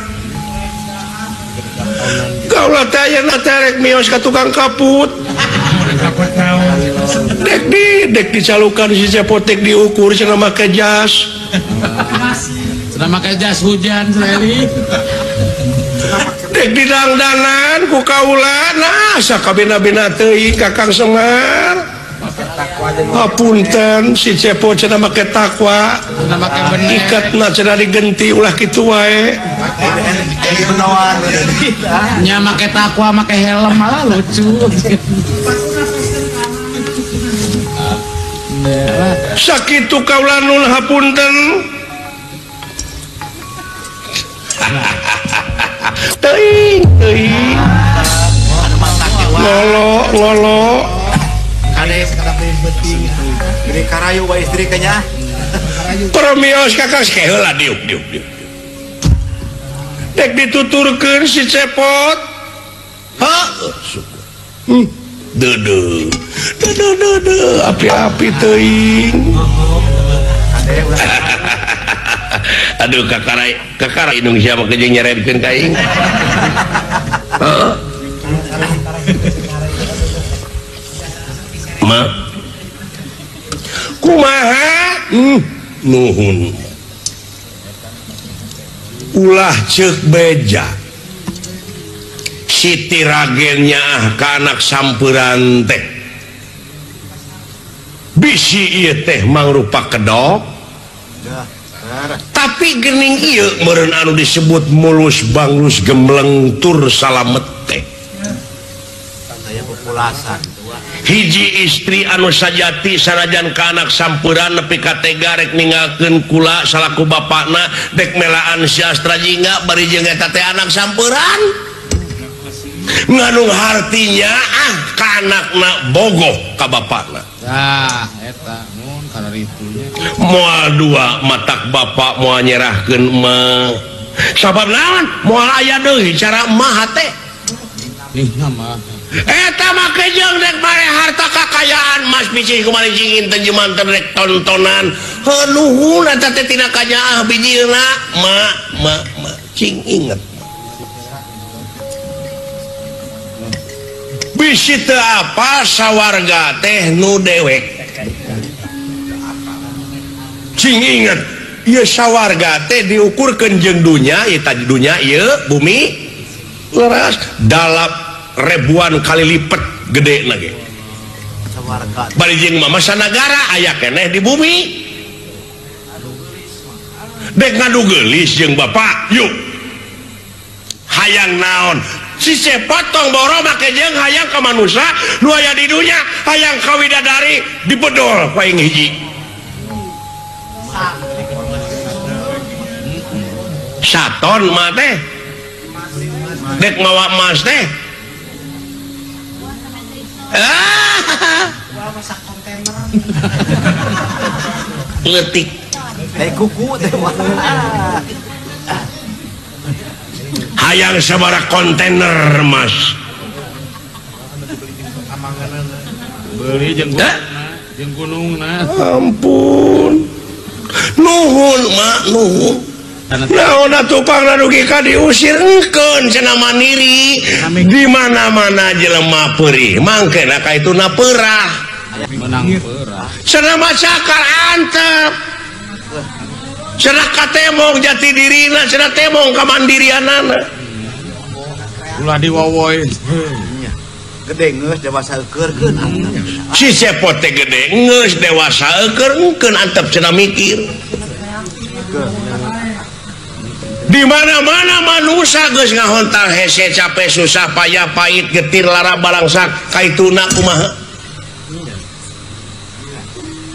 D: kaula teh ayeuna teh rek mios ka tukang kaput dek di dek dicalukan si cepotek diukur cenah make jas
B: cenah make jas hujan seli
D: dek didangdanan ku kaula nah asa kabina-bina teuing Kakang Semar apunten si Cepot cenah make takwa ikatna cenah digenti ulah kitu wae
B: nya make takwa make helm malah lucu
D: sakitu kaula nun hapunten teuing teuing ngolo ngolo
C: Gede karayu wa istri kayaknya.
D: Permios kakak heula diuk diuk diuk. Dek dituturkeun si Cepot. Heuh syukur. Deudeuh. Deudeuh deudeuh api-api teuing. Aduh kakara indung sia mah jeung nyerebkeun ka aing. Heeh. Ma. Kumaha? Nuhun. Ulah ceuk beja. Siti Ragen nyaah ka anak samperan teh. Bisi ieu teh mangrupa kedok. Tapi gening ieu meureun anu disebut mulus banglus gemleng tur salamet teh. Hiji istri anu sajati sanajan ka anak samperan nepi ka tega rek ninggalkeun kula salaku bapakna dek melaan si Astra Jingga bari jeung eta teh anak samperan. Nganung hartinya ah ka anakna bogoh ka bapakna.
B: Tah eta mun kararitunya.
D: Moal dua matak bapak moal nyerahkeun emak. Sabab naon? Moal aya deui cara emak hate.
B: Nih mah.
D: Eta mah kejeung rek bare harta kakayaan mas bisi kumaha cingin teu jemanten rek tontonan. Heuh nuhun eta teh tina kanyaah bijilna. Ma ma ma cing inget. Bisi teu apa sawarga teh nu dewek. Cing inget ieu sawarga teh diukurkeun jeung dunya ieu tadi dunya ieu bumi leras dalap ribuan kali lipat gede lagi. Bari jeung mah mancanagara aya keneh di bumi. Dek ngadu geulis jeung bapak yuk. Hayang naon? Si sepotong boro make jeung hayang ka manusia nu aya di dunya, hayang ka widadari dibedol ku aing hiji. Saton mah teh dek mawa emas teh. Ah. Leutik.
C: Kuku teh.
D: Hayang sabaraha kontainer mas.
B: Beli jeung jeung gunungna.
D: Ampun. Nuhun mak nuhun. Naon atuh pangna dugi ka diusir engkeun cenah mandiri. Di mana-mana jelema peurih mangkena ka ituna peurah.
B: Menang peurah.
D: Cenah mah cakar antep. Cenah katemong jati dirina, cenah temong kamandirianana.
B: Ulah diwawoy.
C: Gede geus dewasa eukeurkeun.
D: Si Cepot teh gede geus dewasa eukeurkeun antep cenah mikir. Di mana-mana manusia geus ngahontal hese capek susah payah pahit getir lara balangsak kaituna kumaha.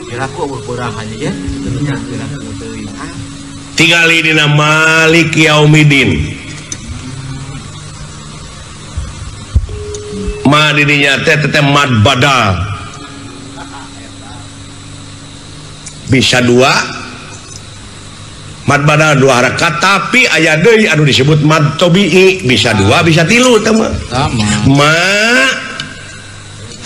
C: Piraku eueuh peurahan ye.
D: Tingali dina Malik Yaumidin. Ma didinya teh teh mad badal. Bisa dua mad badal dua harakat tapi aya deui anu disebut mad tobi'i bisa dua bisa tilu teh mah. Ma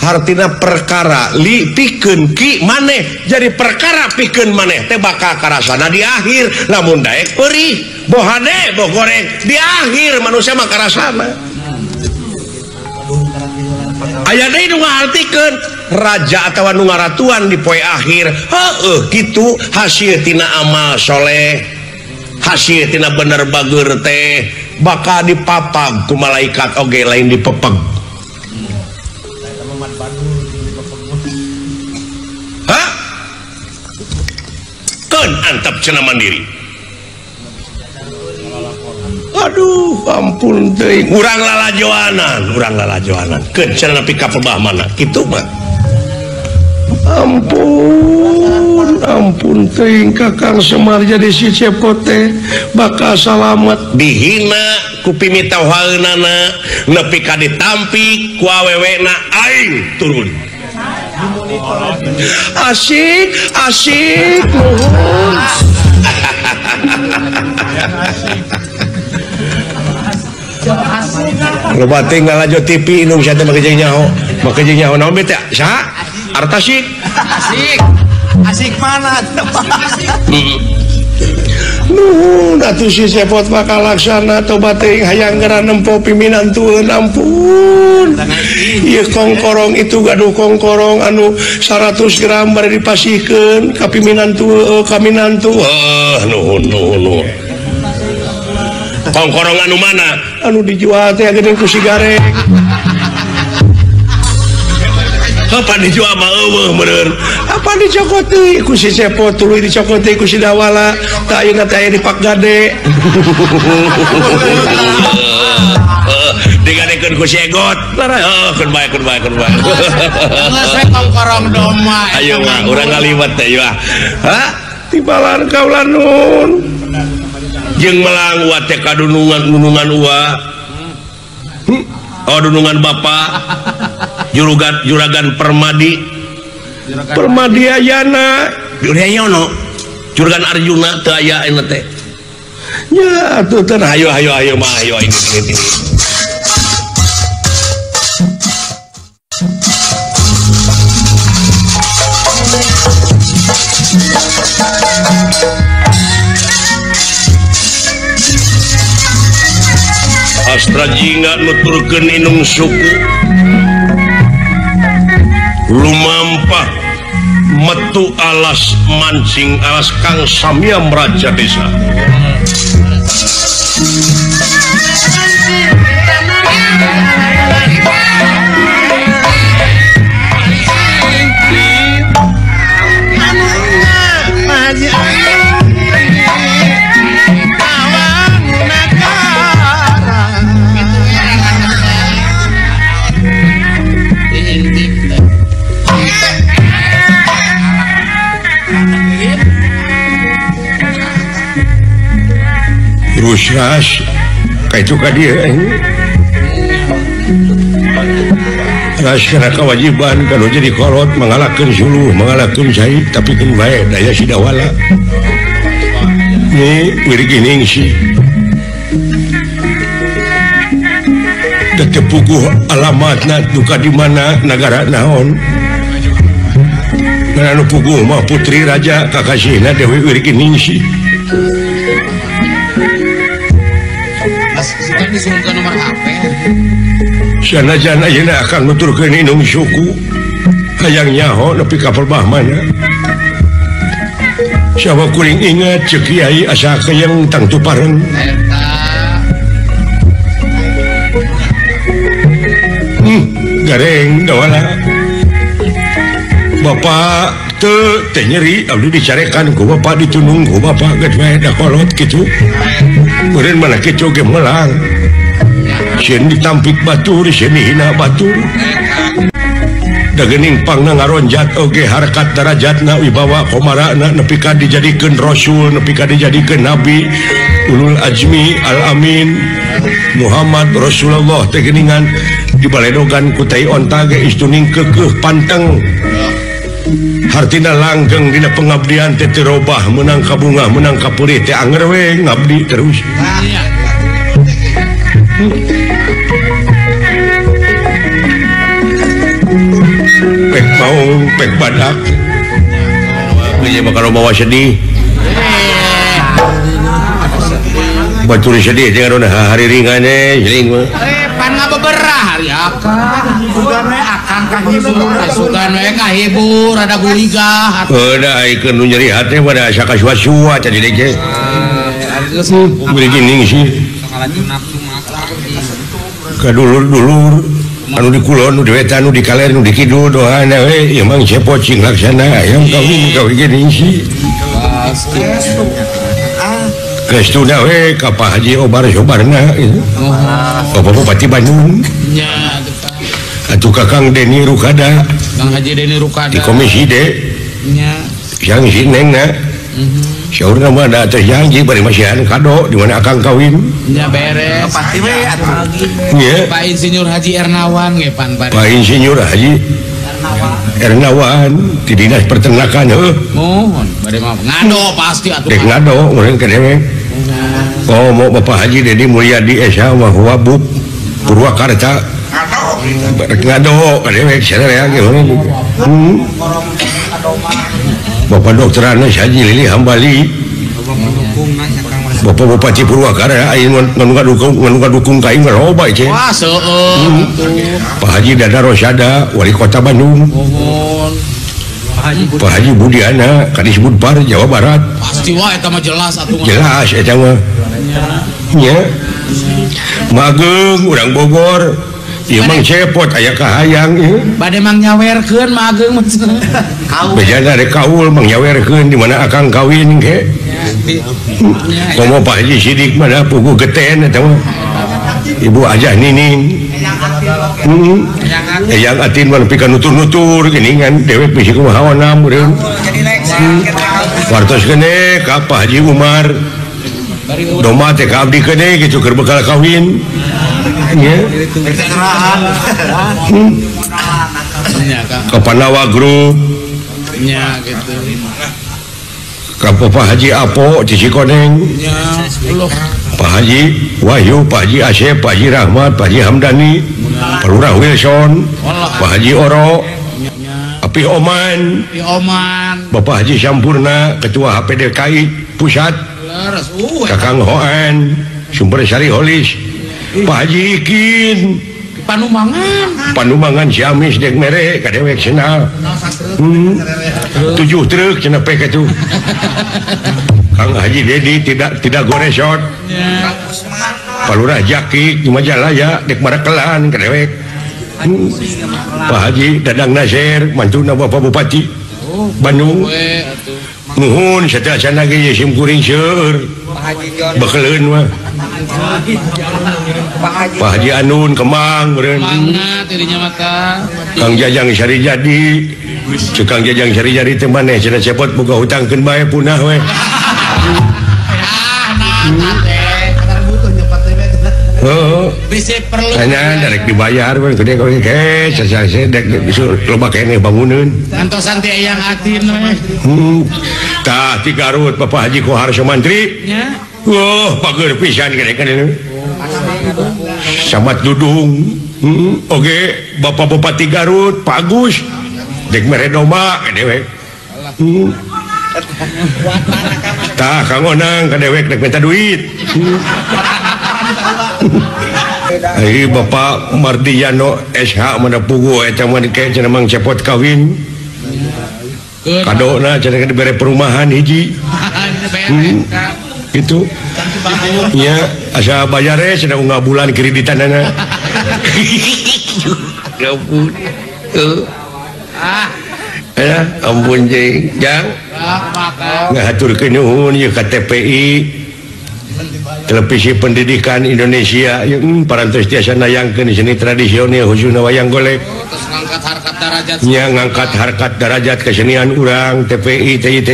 D: hartina perkara li pikeun ki maneh jadi perkara pikeun maneh teh bakal karasana di akhir lamun daek perih boh hade boh goreng di akhir manusia mah karasana. Aya deui nu ngahartikeun raja atawa nu ngaratuan di poe akhir heueuh kitu hasil tina amal soleh hasil tina bener bager teh bakal dipapag ku malaikat oge lain dipepeg. Hah? Keun antep cenah mandiri. Aduh ampun teuing urang lalajoanan keun cenah nepi ka pebah mana kitu mah. Ampun ampun teuing Kakang Semar jadi si Cepot teh bakal salamet dihina ku pimitohaeunana nepi ka ditampik ku awewena aing turun. Asik asik nuhun. Loba teh ngalajo TV indung sia teh make jeung nyaho. Make jeung nyaho naon teh? Saha? Artasik.
C: Asik. Asik mana?
A: Nuhun atuh si Cepot maka laksana tobat teuing hayang geura nempo piminantueun ampun. Ieu kongkorong itu gaduh kongkorong anu 100 gram bari dipasihkeun ka piminantu ka minantu.
D: Nuhun nuhun nuhun. Kongkorong anu mana?
A: Anu dijual teh geuning ku si Gareng.
D: Apa dijual mah eueuh meureun.
A: Apa dicokot deui ku si Cepot tuluy dicokot deui ku si Dawala. Tah ayeuna teh aya di Pak Gade.
D: Digadekeun ku si Egot. Heuh, keun bae keun bae keun bae.
B: Geus we kongkorong domba.
D: Ayo mah urang ngaliwet teh yeuh. Ha?
A: Tibalan kaula nun.
D: Jeung melang uwa teh kadunungan nunungan uwa. Oh dunungan bapak. Juragan Juragan Permadi.
A: Permadi Ayana.
D: Jurayono. Juragan Arjuna teu aya ayeuna teh.
A: Ya atuh teh
D: ayo ayo ayo mah ayo ini ini. Astra jingga nuturkeun inung suku lumampah metu alas mancing alas kang samyam raja desa. Rusras ka itu ka dieu ras kana kewajiban kalau jadi kolot mengalahkeun suluh mengalahkeun cai tapi keun bae daya si Dawala ni wirgining si teu puguh alamatna duka di mana nagara naon ngan anu puguh mah putri raja kakasihna Dewi Wirginingsih. Sanajan ayeuna akan nuturkeun indung suku hayang nyaho nepi ka perbah mana. Sawa kuring inget ceuk kiai asa keyeng tangtu pareng. Gareng Dawala. Bapak teu teh nyeri abdi dicarekan ku bapak ditunung ku bapak geus bae da kolot kitu. Meureun mana kitu ge melang. Sieun ditampik batur, sieun dihina batur. Da geuning pangna ngaronjat oge harkat darajatna wibawa komarana nepi ka dijadikeun rasul, nepi ka dijadikeun nabi, ulul azmi al amin Muhammad Rasulullah teh geuningan dibaledogan ku tai onta ge istuning keukeuh panteng. Hartina langgeng dina pengabdian teh teu robah meunang ka bunga meunang ka pulih teh anger we ngabdi terus. Pek maung pek badak. Ieu mah kalau bawa sedih. Batur sedih teh ngarona hari ringane jeung mah.
B: Pan ngabeberah hari akang. Sugan we akang kahibur, sugan we kahibur ada guligah.
D: Heuh da aikeun nu nyeri hate mah da asa kasuasua tadi teh. Geuning sih. Kadulur-dulur anu di kulon, nu di wetan, nu di kaler, nu di kidul doana we ieu mang Cepot sing laksana hayang kawin kawin geuning sih. Kestuna we ka Pak Haji Obar Sobarna gitu. Bapak Bupati Bandung.
B: Nya
D: atuh Kakang Deni Rukada.
B: Kang Haji Deni Rukada.
D: Di Komisi D.
B: Nya.
D: Yang si Nengna. Saurna mah da teh janji bari masihan kado di mana akang kawin.
B: Nya beres.
C: Pasti we atuh.
D: Nya.
B: Pak Insinyur Haji Ernawan ge pan bari.
D: Pak Insinyur Haji Ernawan di Dinas Peternakan heuh.
B: Mohon bade mah ngado pasti atuh.
D: Dek ngado urang ka dewek. Oh mau Bapak Haji Dedi Mulyadi SH wa huwa bub.
A: Purwakarta ngado kadewek sarerea ge. Bapak Dokter Anas Haji Lili Hambali. Bapak Bupati Purwakarta aya nu ngadukung ka aing loba ieu.
B: Wah seueur.
A: Pak Haji Dada Rosada Wali Kota Bandung. Pak Haji Budiana Kadis Budpar Jawa Barat.
B: Pasti wae eta mah jelas atuh.
A: Jelas eta mah. Nya. Mageung urang Bogor. Ieu mang cepot aya kahayang ieu.
B: Bade mang nyawerkeun mageung mah.
A: Bejana rek kaul mang nyawerkeun di mana akang kawin ge. Komo Pak Haji Sidik mah puguh geten eta mah. Ibu Ajah Nining. Eyang Atin mah nepi ka nutur-nutur geuningan dewek bisi kumaha hawana meureun. Wartos keneh ka Pak Haji Umar. Doma teh ka abdi keneh kitu keur bekal kawin. Nya. Ka Panawa Group.
B: Nya gitu.
A: Ka Bapak Haji Apo di Cikoneng. Pak Haji Wahyu, Pak Haji Asep, Pak Haji Rahmat, Pak Haji Hamdani, Pak Lurah Wilson, Pak Haji Oro, Api Oman, Bapak Haji Sampurna, Ketua HPDKI Pusat, Kakang Hoan, Sumber Sari Holis, Pak Haji Ikin, Panumangan Ciamis dek mere kadewek cenah. 7 truk cenah pek atuh. Kang Haji Dedi tidak goresot. Pak Lurah Jaki di Majalaya dek marakelan kadewek. Pak Haji Dadang Nasir mantuna Bapak Bupati Bandung. Nuhun sateuacan ge sim kuring seueur. Bekeleun mah. Pak Haji Anun Kemang meureun. Kang Jajang Sarijadi. Ceuk Kang Jajang Sarijadi teh maneh cenah cepot boga hutangkeun bae punah we. Heeh.
B: Bisi perlu.
A: Anya darek dibayar we gede ge sasase dek loba keneh banguneun.
B: Antosan teh Eyang Atin we.
A: Tah ti Garut Bapak Haji Kohar Somantri.
B: Nya.
A: Wah, pager pisan gede kan. Samat Dudung. Oke, Bapak Bupati Garut, Pak Agus. Dek mere domba gede we. Tah Kang Onang ka dewek dek minta duit. Ai Bapak Mardiano SH mana puguh eta mah dike cenah mang cepot kawin. Kadona cenah dibere perumahan hiji. Gitu. Nya asa bayare cenah unggal bulan kreditanana. Ya ampun. Ah. Ya ampun jeung Jang. Ngahaturkeun nuhun ieu ka TPI. Televisi Pendidikan Indonesia yang parantos tiasa nayangkeun seni tradisional khususna wayang golek.
B: Terus ngangkat harkat darajat.
A: Nya ngangkat harkat darajat kesenian urang TPI TIT.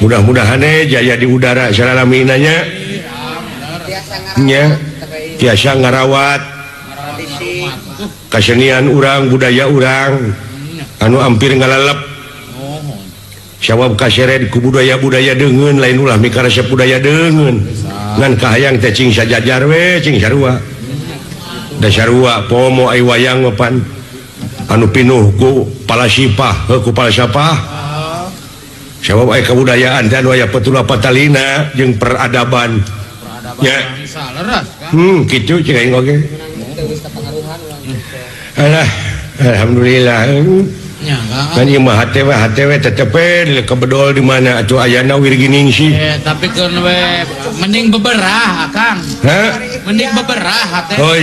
A: Mudah-mudahan jaya di udara salalamina nya. Nya tiasa ngarawat kesenian urang, budaya urang anu hampir ngalalep. Sawab kaseret ku budaya-budaya deungeun lain ulah mikaresep budaya deungeun. Ngan kahayang teh cing sajajar we cing sarua. Da sarua pomo ai wayang mah pan anu pinuh ku palasipah heuh ku falsafah. Sabab ai kabudayaan teh anu aya petula patalina jeung peradaban. Nya. Kitu cing aing oge. Alah, alhamdulillah. Kan ieu mah hate we tetep we kebedol di mana atuh ayana Wirginingsih.
B: Tapi keun we mending beberah Akang.
A: Hah?
B: Mending beberah hate.
A: Oh,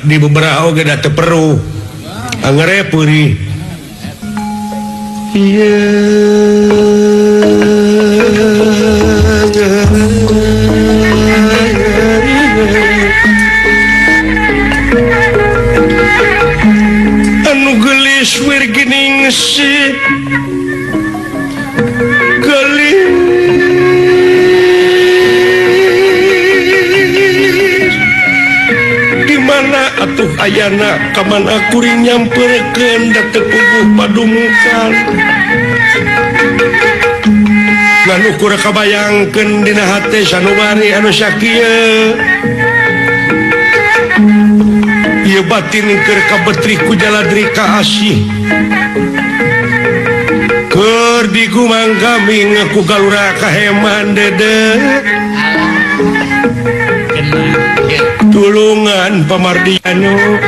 A: di beberah oge da teu peruh. Angere peurih. Ieu anu geulis Wirginingsih geulis di mana atuh ayana ka mana kuring nyamperkeun da teu puguh padumukan ngan ukur kabayangkeun dina hate sanubari anu sakieu. Ieu batin keur kabetri ku jaladri ka asih. Keur digumang-gaming ku galura kaheman dede. Tulungan pamardianu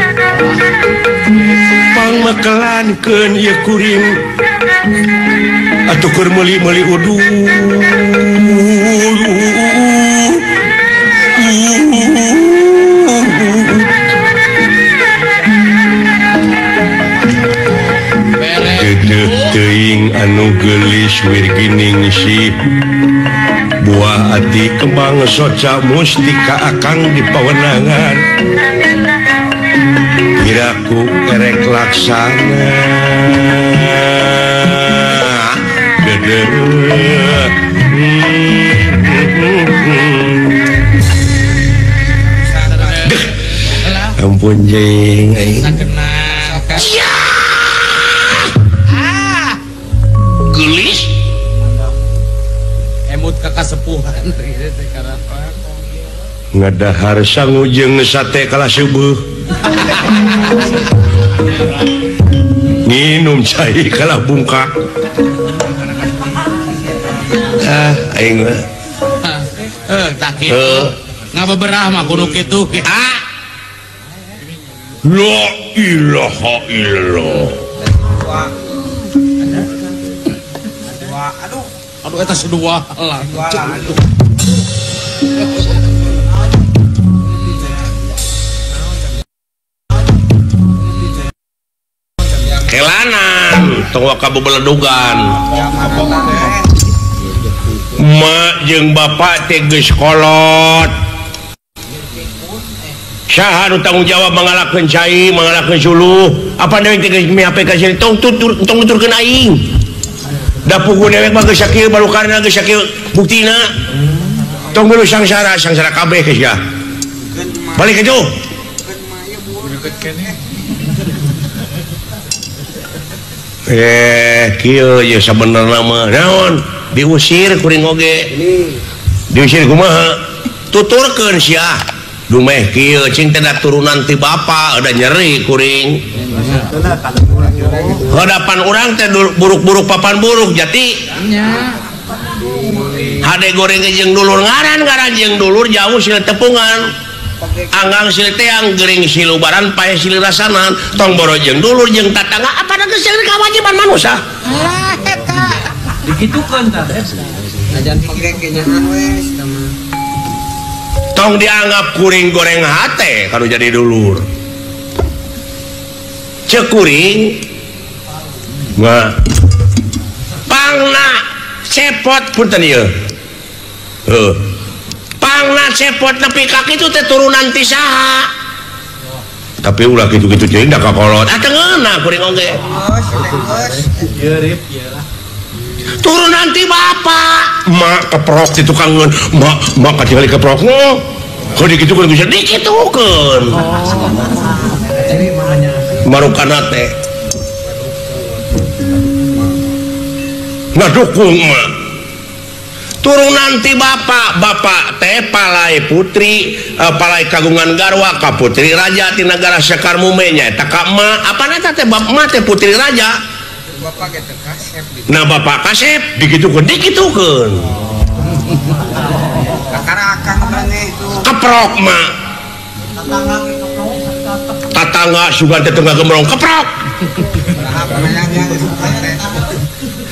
A: pangmekelankeun ieu kuring atuh keur meuli-meuli uduh. Teuing anu geulis wirginingsih buah ati kembang soca mustika akang di pawenangan piraku erek laksana gede. Ampun jeng aing. Gelis
B: emut ka kasepuhan
A: ngadahar sangu jeung sate kalah subuh nginum cai kalah bungkak. Ah aing mah
B: tak kitu ngabeberah mah kudu kitu.
D: Ah la ilaha illallah.
B: Aduh, aduh eta sedua lah.
D: Kelanan tong waka bebeledugan. Mak jeung bapak teh geus kolot. Saha nu tanggung jawab mangalakeun cai, mangalakeun suluh. Apa dewek teh geus mihape ka sini tong tutur tong nuturkeun aing. Da pugu dewek mah geus sakieu balukarna geus sakieu buktina. Tong milu sangsara, sangsara kabeh geus ya. Balik ka jauh. Kieu ye sabenerna mah naon diusir kuring oge. Diusir kumaha? Tuturkeun sia. Dumeh kieu cing teh turunan ti bapa udah nyeri kuring. Hadapan urang teh buruk-buruk papan buruk jati. Hade goreng jeung dulur ngaran-ngaran jeung dulur jauh sila tepungan. Anggang sila teang gering silubaran pae silih rasanan tong boro jeung dulur jeung tatangga apa geus kewajiban manusia.
B: Lah eta
C: dikitukeun tah. Ajan pegeng kenyahan we.
D: Tong dianggap kuring goreng hate kalau jadi dulur. Cek kuring mah pangna cepot punten ieu. Heuh. Pangna cepot nepi ka kitu teh turunan ti saha. Tapi ulah kitu-kitu teuing da kakolot. Ah teu ngeunah kuring oge. Turunan ti bapak. Mak keprok ti tukangeun. Mak mak katingali keprok. Kok dikitukeun geus dikitukeun. Marukana teh ngadukung mah turunan ti bapak, bapak teh palai putri, palai kagungan garwa ka putri raja ti nagara Sekar Mume nya eta ka emak. Apana eta teh bapak mah teh putri raja.
C: Bapak ge teh kasep.
D: Nah bapak kasep dikitukeun dikitukeun.
C: Kakara akang maneh itu.
D: Keprok mah. Tatangga sugan teh tengah gemrong keprok.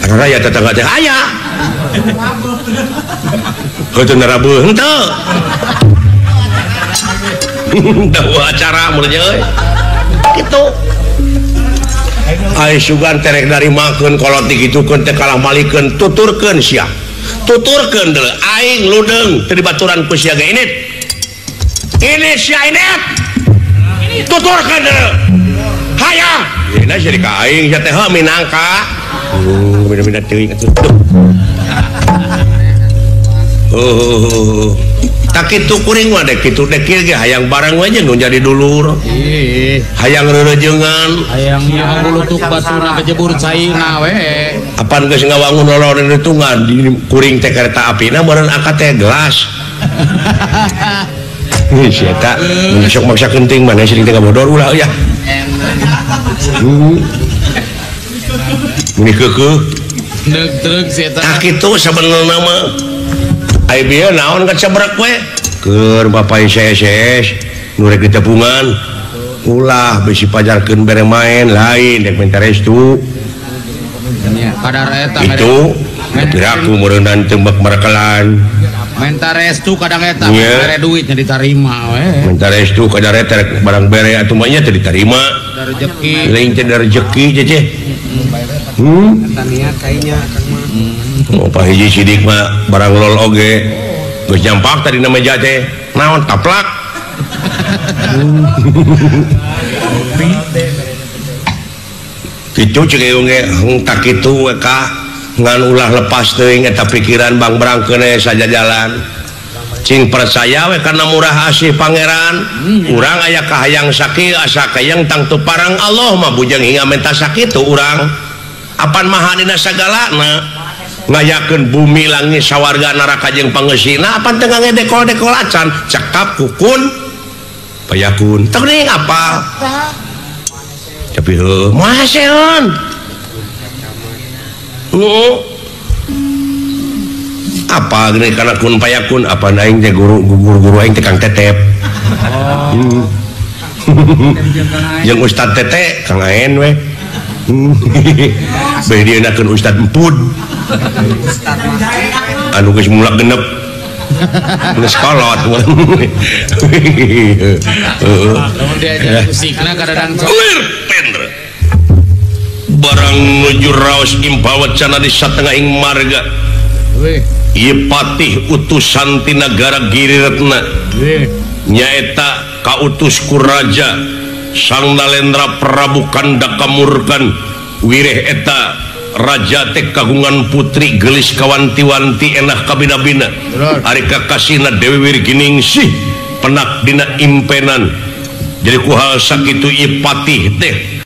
D: Raya tetangga teh aya. Heuteun narabuh henteu. Dawa acara mun nya euy. Kitu. Ai sugan terek narimakeun kolot dikitukeun teh kalah malikeun tuturkeun sia. Tuturkeun deuleu aing ludeung teu dibaturan ku sia ge init. Ini sia init. Tuturkeun deuleu. Hayang. Dina jadi ka aing sia teh heuh minangka. Beda-beda teuing atuh. Oh. Tak kitu kuring mah dek kitu dek kieu ge hayang barang we jeung nu jadi dulur.
B: Ih,
D: hayang reureujeungan,
B: hayang ngulutuk baturna kejebur caina we.
D: Apan geus ngawangun lolor hitungan di kuring teh kereta apina meureun akad teh gelas. Si eta sok maksa kenting mana sering teh ngabodor ulah ya. Ini keukeuh.
B: Deuk si eta.
D: Tah kitu sabenerna mah. Ai bieu naon kacebrek we? Keur bapak SS nu rek ditepungan. Ulah bisi pajarkeun bere main lain rek minta restu.
B: Kadar eta
D: itu piraku meureunnan tembak markelan.
B: Minta restu kadang eta bere duit nya ditarima we.
D: Minta restu kadar eta rek barang bere atuh mah nya teu ditarima.
B: Da rezeki.
D: Lain teh da rezeki ceceh.
C: Eta niat kayaknya Kang mah.
D: Oh Pak Hiji Sidik mah barang lol oge. Geus nyampak tadi na meja teh. Naon taplak. Kitu ceuk ge henteu kitu we ka ngan ulah lepas teuing eta pikiran bang berangkeun we sajajalan. Cing percaya we kana murah asih pangeran. Urang aya kahayang sakieu asa kayang tangtu parang Allah mah bujang hingga menta sakitu urang. Apan maha dina sagalana ngayakeun bumi langit sawarga neraka jeung pangeusina apan teu ngedekol-dekol acan cekap kukun payakun teu geuning apa tapi heuh moal seun apa geuning kana kun payakun apa aing teh guru aing teh Kang Tetep. Jeung Ustad Tete Kang Aen we. Beh dienakeun Ustad Empud. Anu geus mulak genep. Geus kolot.
B: Lamun diajar musikna kadang
D: Lir pendra. Barang nuju raos impawacana di satengahing marga. Ieu patih utusan ti nagara Giriretna. Nyaeta kautus ku raja Sang Nalendra Prabu Kandaka Murkan wireh eta raja teh kagungan putri gelis kawanti-wanti enah kabina-bina ari kakasihna Dewi Wirginingsih penak dina impenan jadi ku hal sakitu ieu patih teh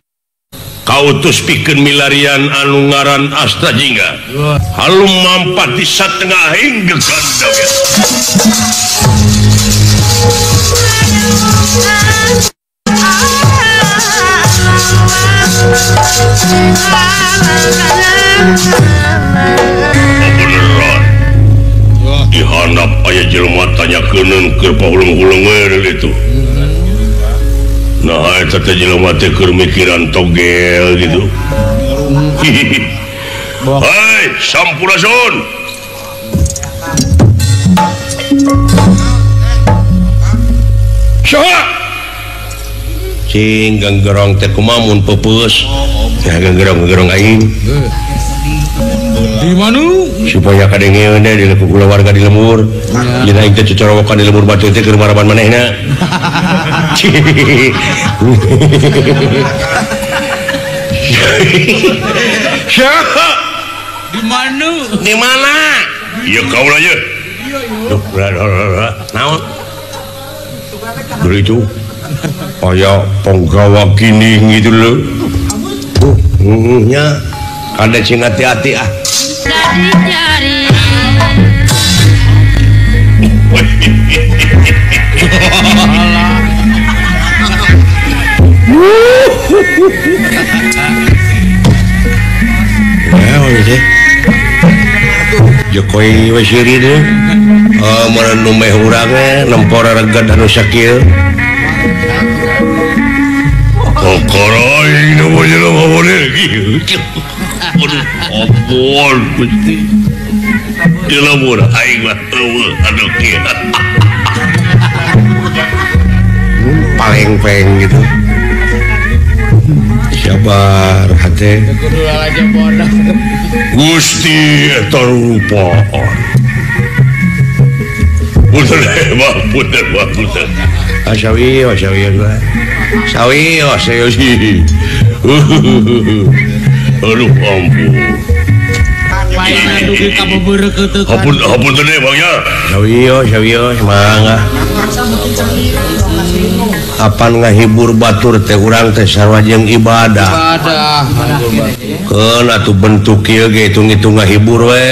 D: kautus pikeun milarian anu ngaran Astajingga halum mampat di satengahing gegandang. Beneran dihandap aya jelema tanyakeun keur pahuleng-huleng we itu. Nah eta teh jelema teh keur mikiran togel gitu. Hei, sampurasun. Saha? Cing ganggerong teh kumaha mun peupeus. Ya ganggerong-ganggerong aing.
B: Di mana?
D: Supaya kadengeun teh di kulawarga di lembur. Jeung aing teh cocorowokan di lembur batu teh keur maraban manehna. Saha?
B: Di mana?
D: Di mana? Ieu kaula ye. Duh, naon? Dulu itu aya penggawa gini gitu loh. Nya ada cing hati-hati ah. Jokowi we siri deui. Oh, meureun nu meh urang we nempor reget anu sakieu. Kokoroing nu jelema boleh kieu. Aduh, ampun Gusti. Di lembur aing mah eueuh anu kieu. Paleng-peng gitu. Sabar hate. Gusti eta rupaan. Punten mah, punten mah, punten. Sawi, sawi, sawi, sawi. Aduh ampun. Ampun, ampun teh Bang ya. Sawi, sawi, mangga. Apan ngahibur batur teh urang teh sarua jeung ibadah.
B: Ibadah.
D: Keun atuh bentuk kieu ge hitung-hitung ngahibur we.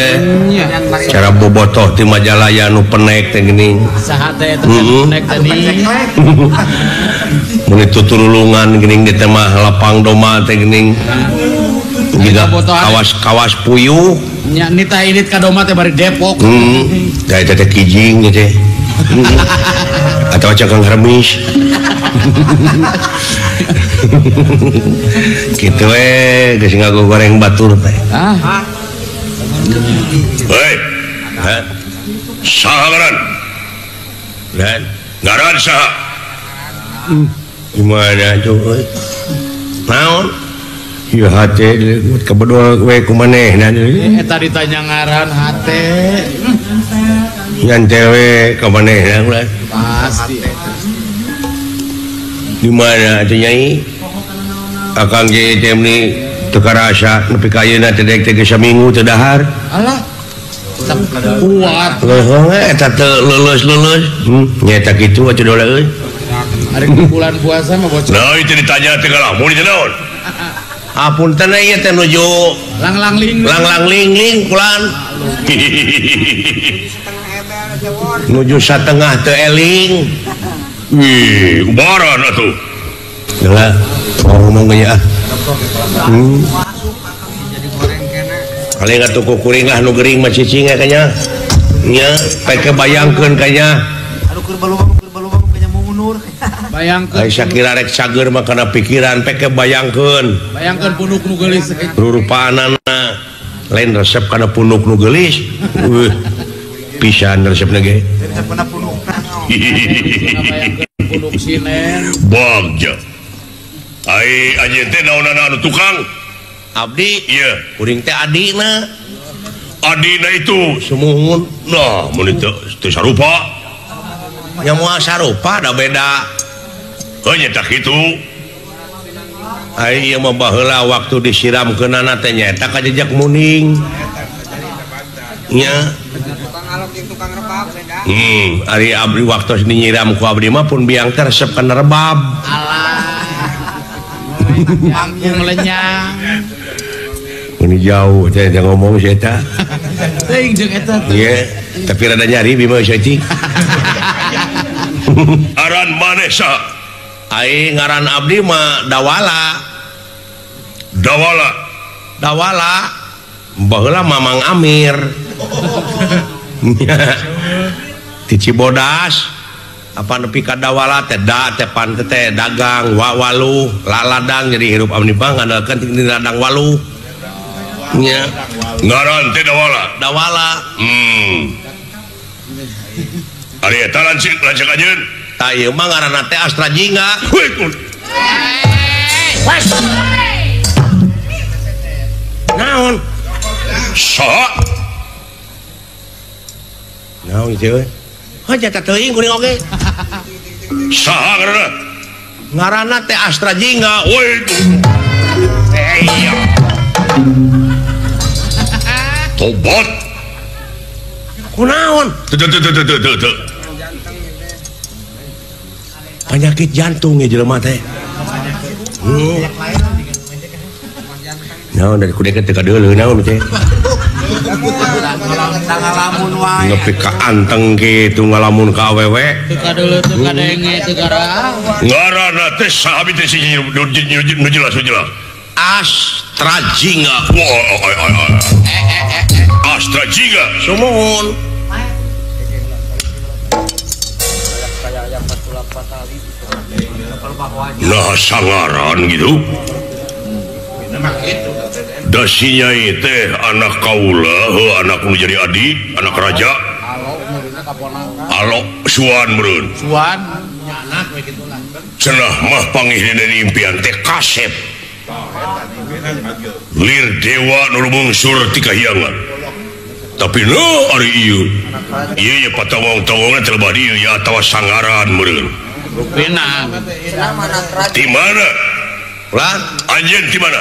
D: Cara bobotoh ti Majalaya nu penek teh geuning.
B: Saha teh eta penek tadi.
D: Mun tuturulungan geuning di teh mah lapang doma teh geuning. Jiga kawas-kawas puyuh.
B: Nya nita indit ka doma teh bari Depok.
D: Heeh. Da eta teh kijing teh. Atau cakang hermis. Gitu we geus ngagoreng batur teh.
B: Ah.
D: Hei. Hah?
A: Saha ngaran?
D: Dan
A: ngaran saha?
D: Gimana tuh euy? Naon? Ieu hate kebedol we ku manehna.
B: Eta ditanya ngaran hate.
D: Ngan we ka manehna ulah.
B: Pasti.
D: Di mana atuh Nyai? Akang ge teh meuni teu karasa nepi ka ayeuna teh dek teh geus saminggu teu dahar.
B: Alah. Kuat.
D: Heuh eta teu leuleus-leuleus. Nya eta kitu atuh dola euy.
B: Ari bulan puasa mah bocor.
A: Nah, itu ditanya teh ngalamun teh naon?
D: Apunten ieu teh nuju
B: langlang ling
D: langlang ling ling kulan. Nuju satengah teu eling.
A: Wih, kubaran atuh.
D: Geula, ngomong ge ah. Paling atuh ku kuring lah nu gering mah cicing kayaknya. Nya, pek bayangkeun kayaknya.
C: Aduh keur balumang kayaknya mau mundur.
B: Bayangkeun.
D: Ai sakira rek cager mah kana pikiran pek bayangkeun.
B: Bayangkeun punuk nu geulis.
D: Rurupaanana lain resep kana punuk nu geulis. Pisan resepna ge.
C: Resep kana punukna.
B: Punuk sinen.
A: Bagja. Ai anjeun teh naonana anu tukang?
D: Abdi,
A: iya,
D: kuring teh adina.
A: Adina itu
D: sumuhun.
A: Nah, mun teu sarupa.
D: Nya moal sarupa da beda.
A: Heuh nya tah kitu.
D: Ai ieu mah baheula waktu disiramkeunana teh nyaeta ka jejak muning. Nya.
C: Tukang rebab beda.
D: Ari abdi waktu nyiram ku abdi mah pun biang teh resep kana rebab.
B: Alah. Jangkung lenyang.
D: Ini jauh teh ngomong si eta.
B: Teuing jeung eta teh.
D: Iya, tapi rada nyari bima saeutik.
A: Aran maneh saha?
D: Ai ngaran abdi mah Dawala.
A: Dawala.
D: Dawala. Baheula Mamang Amir. Ti Cibodas apa nepi ka Dawala teh da teh pan teh dagang wa waluh laladang jadi hirup abdi mah ngandalkeun ti ladang waluh. Nya
A: ngaran teh Dawala.
D: Dawala.
A: Ari eta lanceuk lanceuk anjeun.
D: Tah ieu mah ngaranna teh Astra Jingga. Naon?
A: Saha?
D: Naon ieu euy? Heuh jata teuing kuring oge.
A: Saha ngaranna?
D: Ngaranna teh Astra Jingga.
A: Woi. Tobat.
D: Kunaon?
A: Teu teu teu teu teu.
D: Penyakit jantung ya jelema teh. Naon dari kudekeun teu kadeuleuh naon teh.
C: Ngalamun wae.
D: Nepi ka anteng kitu ngalamun ka awewe.
B: Teu kadeuleuh teu kadenge teu gara.
A: Ngaranna teh saha teh si nu jelas nu jelas.
D: Astra Jingga.
A: Astra Jingga.
D: Sumuhun.
A: Nah sangaran gitu. Dasinya teh anak kaula, heuh anak nu jadi adi, anak raja. Alo suan meureun.
B: Suan nya anak we kitu lah.
A: Cenah mah pangihna impian teh kasep. Lir dewa nu lumungsur ti kahiangan. Tapi no ari ieu. Ieu nya patawong-tawongna teh lebah dieu ya atawa sangaran meureun.
B: Rupina.
A: Di mana?
D: Ulah
A: anjeun di mana?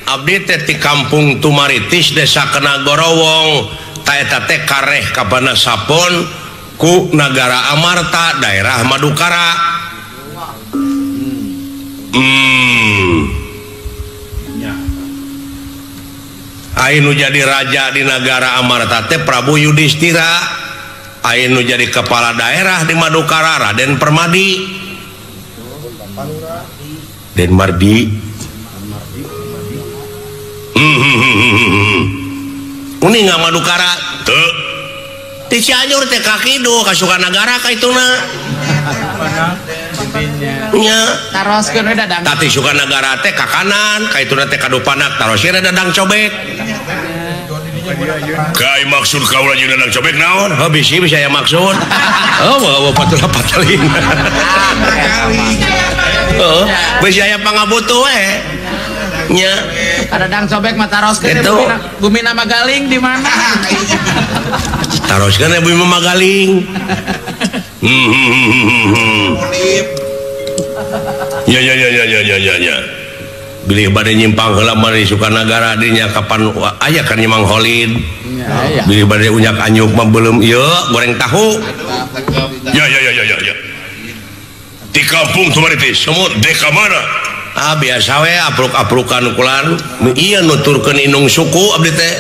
D: Abdi teh ti Kampung Tumaritis Desa Kenagorowong. Ta eta teh kareh ka Banasapon ku Nagara Amarta daerah Madukara. Anu jadi raja di negara Amarta teh Prabu Yudhistira. Anu jadi kepala daerah di Madukara Raden Permadi. Den Mardi. Uni nggak Madukara teu. Di Cianjur teh ka kidul ka Sukanagara ka ituna. Nya.
B: Taroskeun we Dadang.
D: Tati Sukanagara teh ka kanan, ka ituna teh ka Dupanak, taroskeun Dadang Cobek.
A: Kai maksud kaula jeung Dadang Cobek naon?
D: Heuh bisi bisa aya maksud. Oh, bawa patula patalin. Heuh, bisi aya pangabutuh we. Nya.
B: Dadang Cobek mah taroskeun bumi nama Magaling di mana?
D: Taroskeun bumi Magaling. Ya ya ya ya ya ya ya. Bilih bade nyimpang heula mah di Sukanagara dinya kapan aya kan Mang Holid. Bilih bade unyak anyuk mah belum ieu goreng tahu.
A: Ya ya ya ya ya. Di kampung Tumaritis semut deka mana?
D: Ah biasa we apruk-aprukan kulan. Ieu nuturkeun inung suku abdi teh.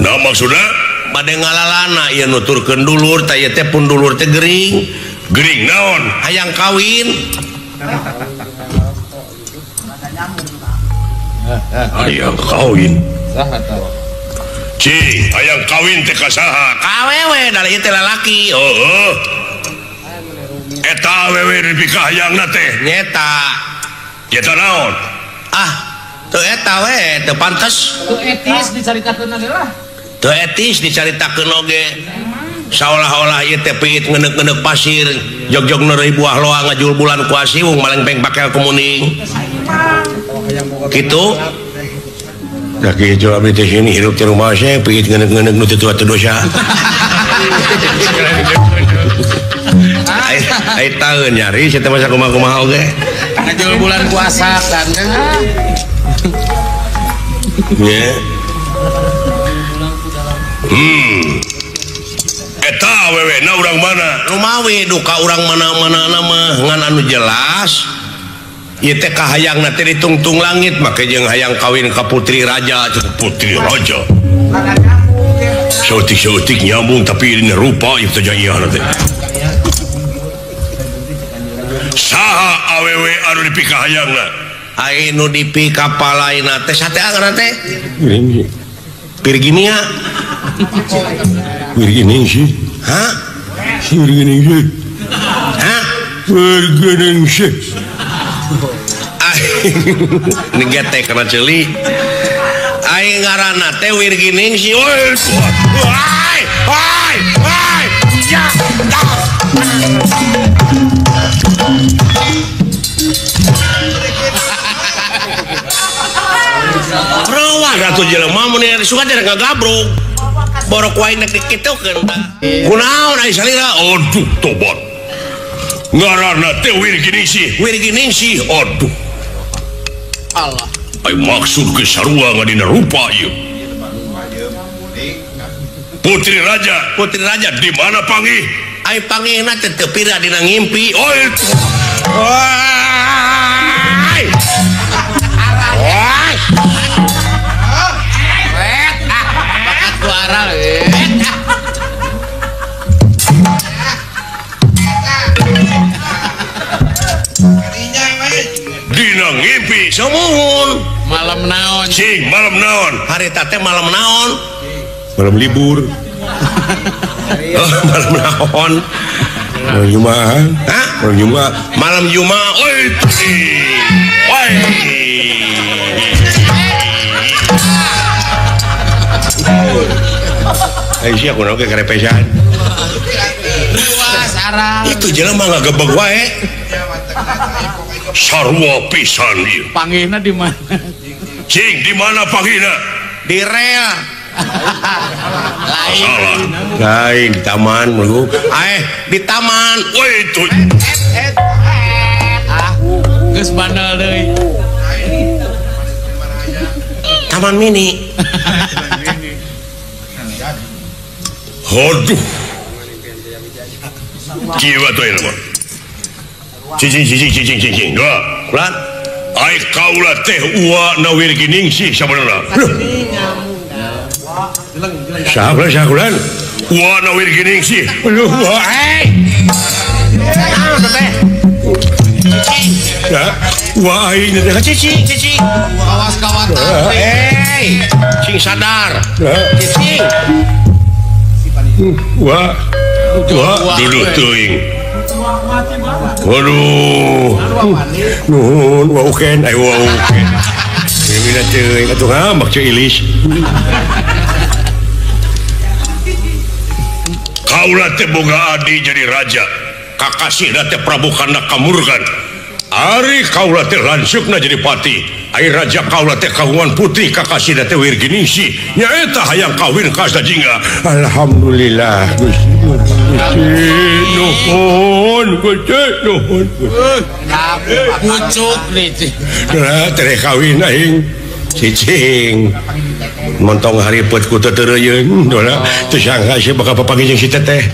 A: Nah maksudna
D: bade ngalalana ieu nuturkeun dulur teh ieu teh pun dulur teh gering.
A: Gering naon?
D: Hayang kawin.
A: Hayang kawin. Cing, hayang kawin teh ka saha?
D: Ka awewe da ieu teh lalaki.
A: Heeh. Eta awewe dipikahayangna teh.
D: Nyeta.
A: Nyeta naon?
D: Ah, teu eta we, teu pantes.
B: Teu etis dicaritakeun oge lah.
D: Teu etis dicaritakeun oge. Saolah-olah ieu teh piit ngeneuk-ngeneuk pasir, jog-jog neureuy buah loa ngajul bulan kuasi wung malengpeng pakel kemuning. Gitu. Da kitu abdi teh sini hirup teh rumah saya piit ngeneuk-ngeneuk nu teu tua teu dosa. Ai taeun nyari sia teh masa kumaha-kumaha oge.
B: Ngajul bulan puasa kan.
D: Nya.
A: Eta awewe na urang mana?
D: Rumawi duka urang mana-mana mah ngan anu jelas. Ieu teh kahayangna teh ditungtung langit make jeung hayang kawin ka putri raja,
A: putri raja. Saeutik-saeutik nyambung tapi ini rupa ieu teh jaiah teh. Saha awewe anu dipikahayangna?
D: Ai nu dipikapalaina teh sate ngaranna teh? Virginia.
A: Virginia.
D: Hah?
A: Virginia.
D: Hah?
A: Virginia.
D: Ini getek karena ceuli. Aing ngaranna teh Wirginingsih. Woi, woi, woi, woi. Ya. Rawa atuh jelema mun suka teh ngagabruk. Borok wae nek dikitukeun tah. Kunaon ai salira?
A: Aduh, tobat. Ngaranna teh Wirginingsih.
D: Wirginingsih.
A: Aduh.
B: Allah.
A: Ai maksud ke sarua ngadina rupa ieu. Putri raja,
D: putri raja
A: di mana panggih?
D: Ai panggihna teh teu pira dina ngimpi.
A: Oi.
D: Woi. Woi.
B: Bakat suara
A: Dina ngimpi
D: sumuhun.
B: Malam naon?
A: Cing, malam naon?
D: Harita teh malam naon?
A: Malam libur.
D: Oh, malam naon?
A: Malam Jumat.
D: Hah?
A: Malam Jumat.
D: Malam Jumat.
A: Oi. Oi.
D: Ayo sih aku naon ke karepesan. Itu jelema ngagebeg wae.
A: Sarua pisan ieu.
B: Panggihna di mana?
A: Cing, di mana panggihna?
D: Di rel.
B: Lain.
D: Lain di taman mulu. Di taman.
A: Woi itu.
B: Ah, geus bandel deui.
D: Taman mini.
A: Aduh. Kieu atuh ieu mah.
D: Cicing cicing cicing cicing. Dua. Kulan. Ai kaula teh uwa na Wirginingsih sabenerna. Saha kulan saha kulan? Uwa na Wirginingsih. Aduh, eh. Naon teh? Ya, wah aing teh cicing cicing.
B: Awas kawatan.
D: Hei, cing sadar. Cicing. Wah. Wah, duduk teuing. Waduh. Nuhun, wah uken, ayo wah uken. Mina teuing atuh ngambek ceu ilis. Kaula teh boga adi jadi raja. Kakasihna teh Prabu Kanda Kamurgan. Ari kaula teh lanceukna jadi pati. Ari raja kaula teh kagungan putri kakasihna teh Wirginingsih. Nyaeta hayang kawin ka Asna Jingga. Alhamdulillah Gusti. Nuhun Gusti nuhun.
B: Pucuk nih.
D: Nah, tere kawin aing. Cicing. Montong haripet ku teu teureuyeuh dola teu sangka sia bakal papanggih jeung si teteh.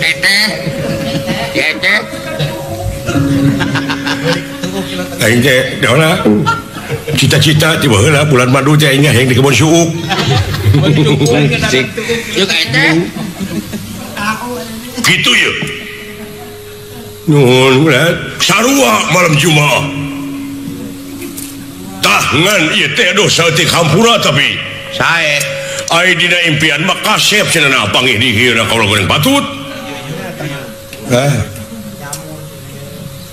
B: Teteh. Teteh.
D: Aing teh dola cita-cita ti baheula bulan madu teh aing hayang di kebon suuk.
B: Jeung teteh.
D: Kitu ye. Nuhun ulah sarua malam Jumaah. Tah ngan ieu teh aduh saeutik hampura tapi sae. Ai dina impian mah kasep cenah panggih di ieu kaula goreng patut. Hah.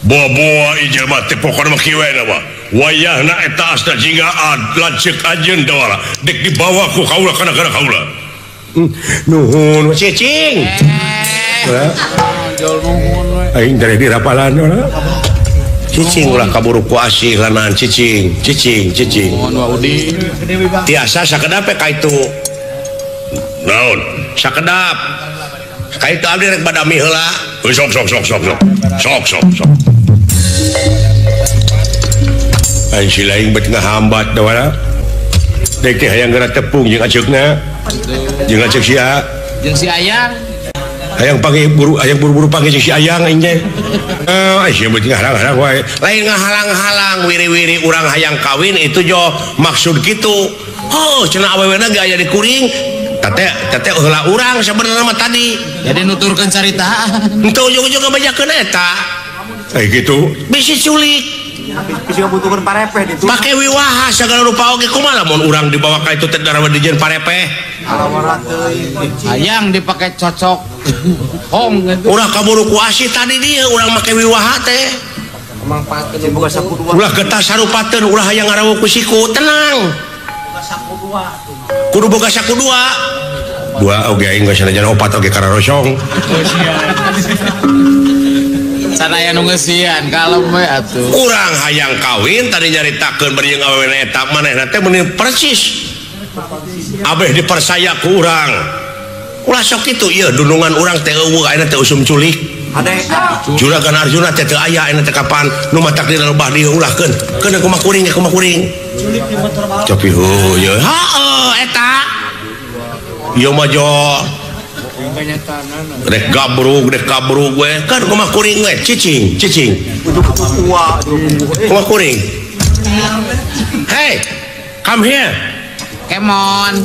D: Boa-boa ieu jelema teh pokona mah kieu we mah. Wayahna eta Asna Jingga lanceuk anjeun dawala dek dibawa ku kaula kana gara kaula. Nuhun cicing. Aing dari dirapalan ulah. Cicing ulah kaburu ku asih lanaan cicing, cicing, cicing. Tiasa sakedap ka itu. Naon? Sakedap. Ka itu abdi rek badami heula. Sok sok sok sok sok. Sok sok sok. Aing si laing bet ngahambat dawala. Dek teh hayang geura tepung jeung aceukna. Jeung aceuk sia.
B: Jeung si Ayang.
D: Hayang panggih buru hayang buru-buru panggih jeung si Ayang aing teh. Sia beuti ngahalang-halang wae. Lain ngahalang-halang wiri-wiri urang hayang kawin itu jo maksud kitu. Oh, cenah awewena ge aya di kuring. Tete tete heula urang sabenerna mah tadi.
B: Jadi nuturkeun caritaan.
D: Henteu ujug-ujug ngabejakeun eta. Eh kitu. Bisi culik.
C: Bisi ngabutuhkeun parepeh ditu.
D: Pake wiwaha sagala rupa oge kumaha lamun urang dibawa ka itu teh darawa dijieun parepeh.
B: Hayang dipake cocok. Hong gitu.
D: Ulah kaburu ku asih tadi dia urang make wiwaha teh. Ulah getah sarupateun, ulah hayang ngarawuh ku siku, tenang. Kudu boga saku dua. Dua oge aing geus sanajan opat oge kararosong.
B: Sanaya nu ngeusian kalem we atuh.
D: Urang hayang kawin tadi nyaritakeun bari jeung awewena eta manehna teh meuni persis. Abeh dipercaya ku urang. Ulah sok kitu ieu dunungan urang teh eueuh ayeuna teh usum culik. Juragan Arjuna teh teu aya ayeuna teh kapan nu matak dina lebah dieu ulahkeun. Keun kumaha kuring kumaha kuring. Tapi heuh ye heueuh eta. Ieu mah jo rek gabrug we kan kumaha kuring we cicing cicing. Kumaha kuring. Hey, come here.
B: Kemon.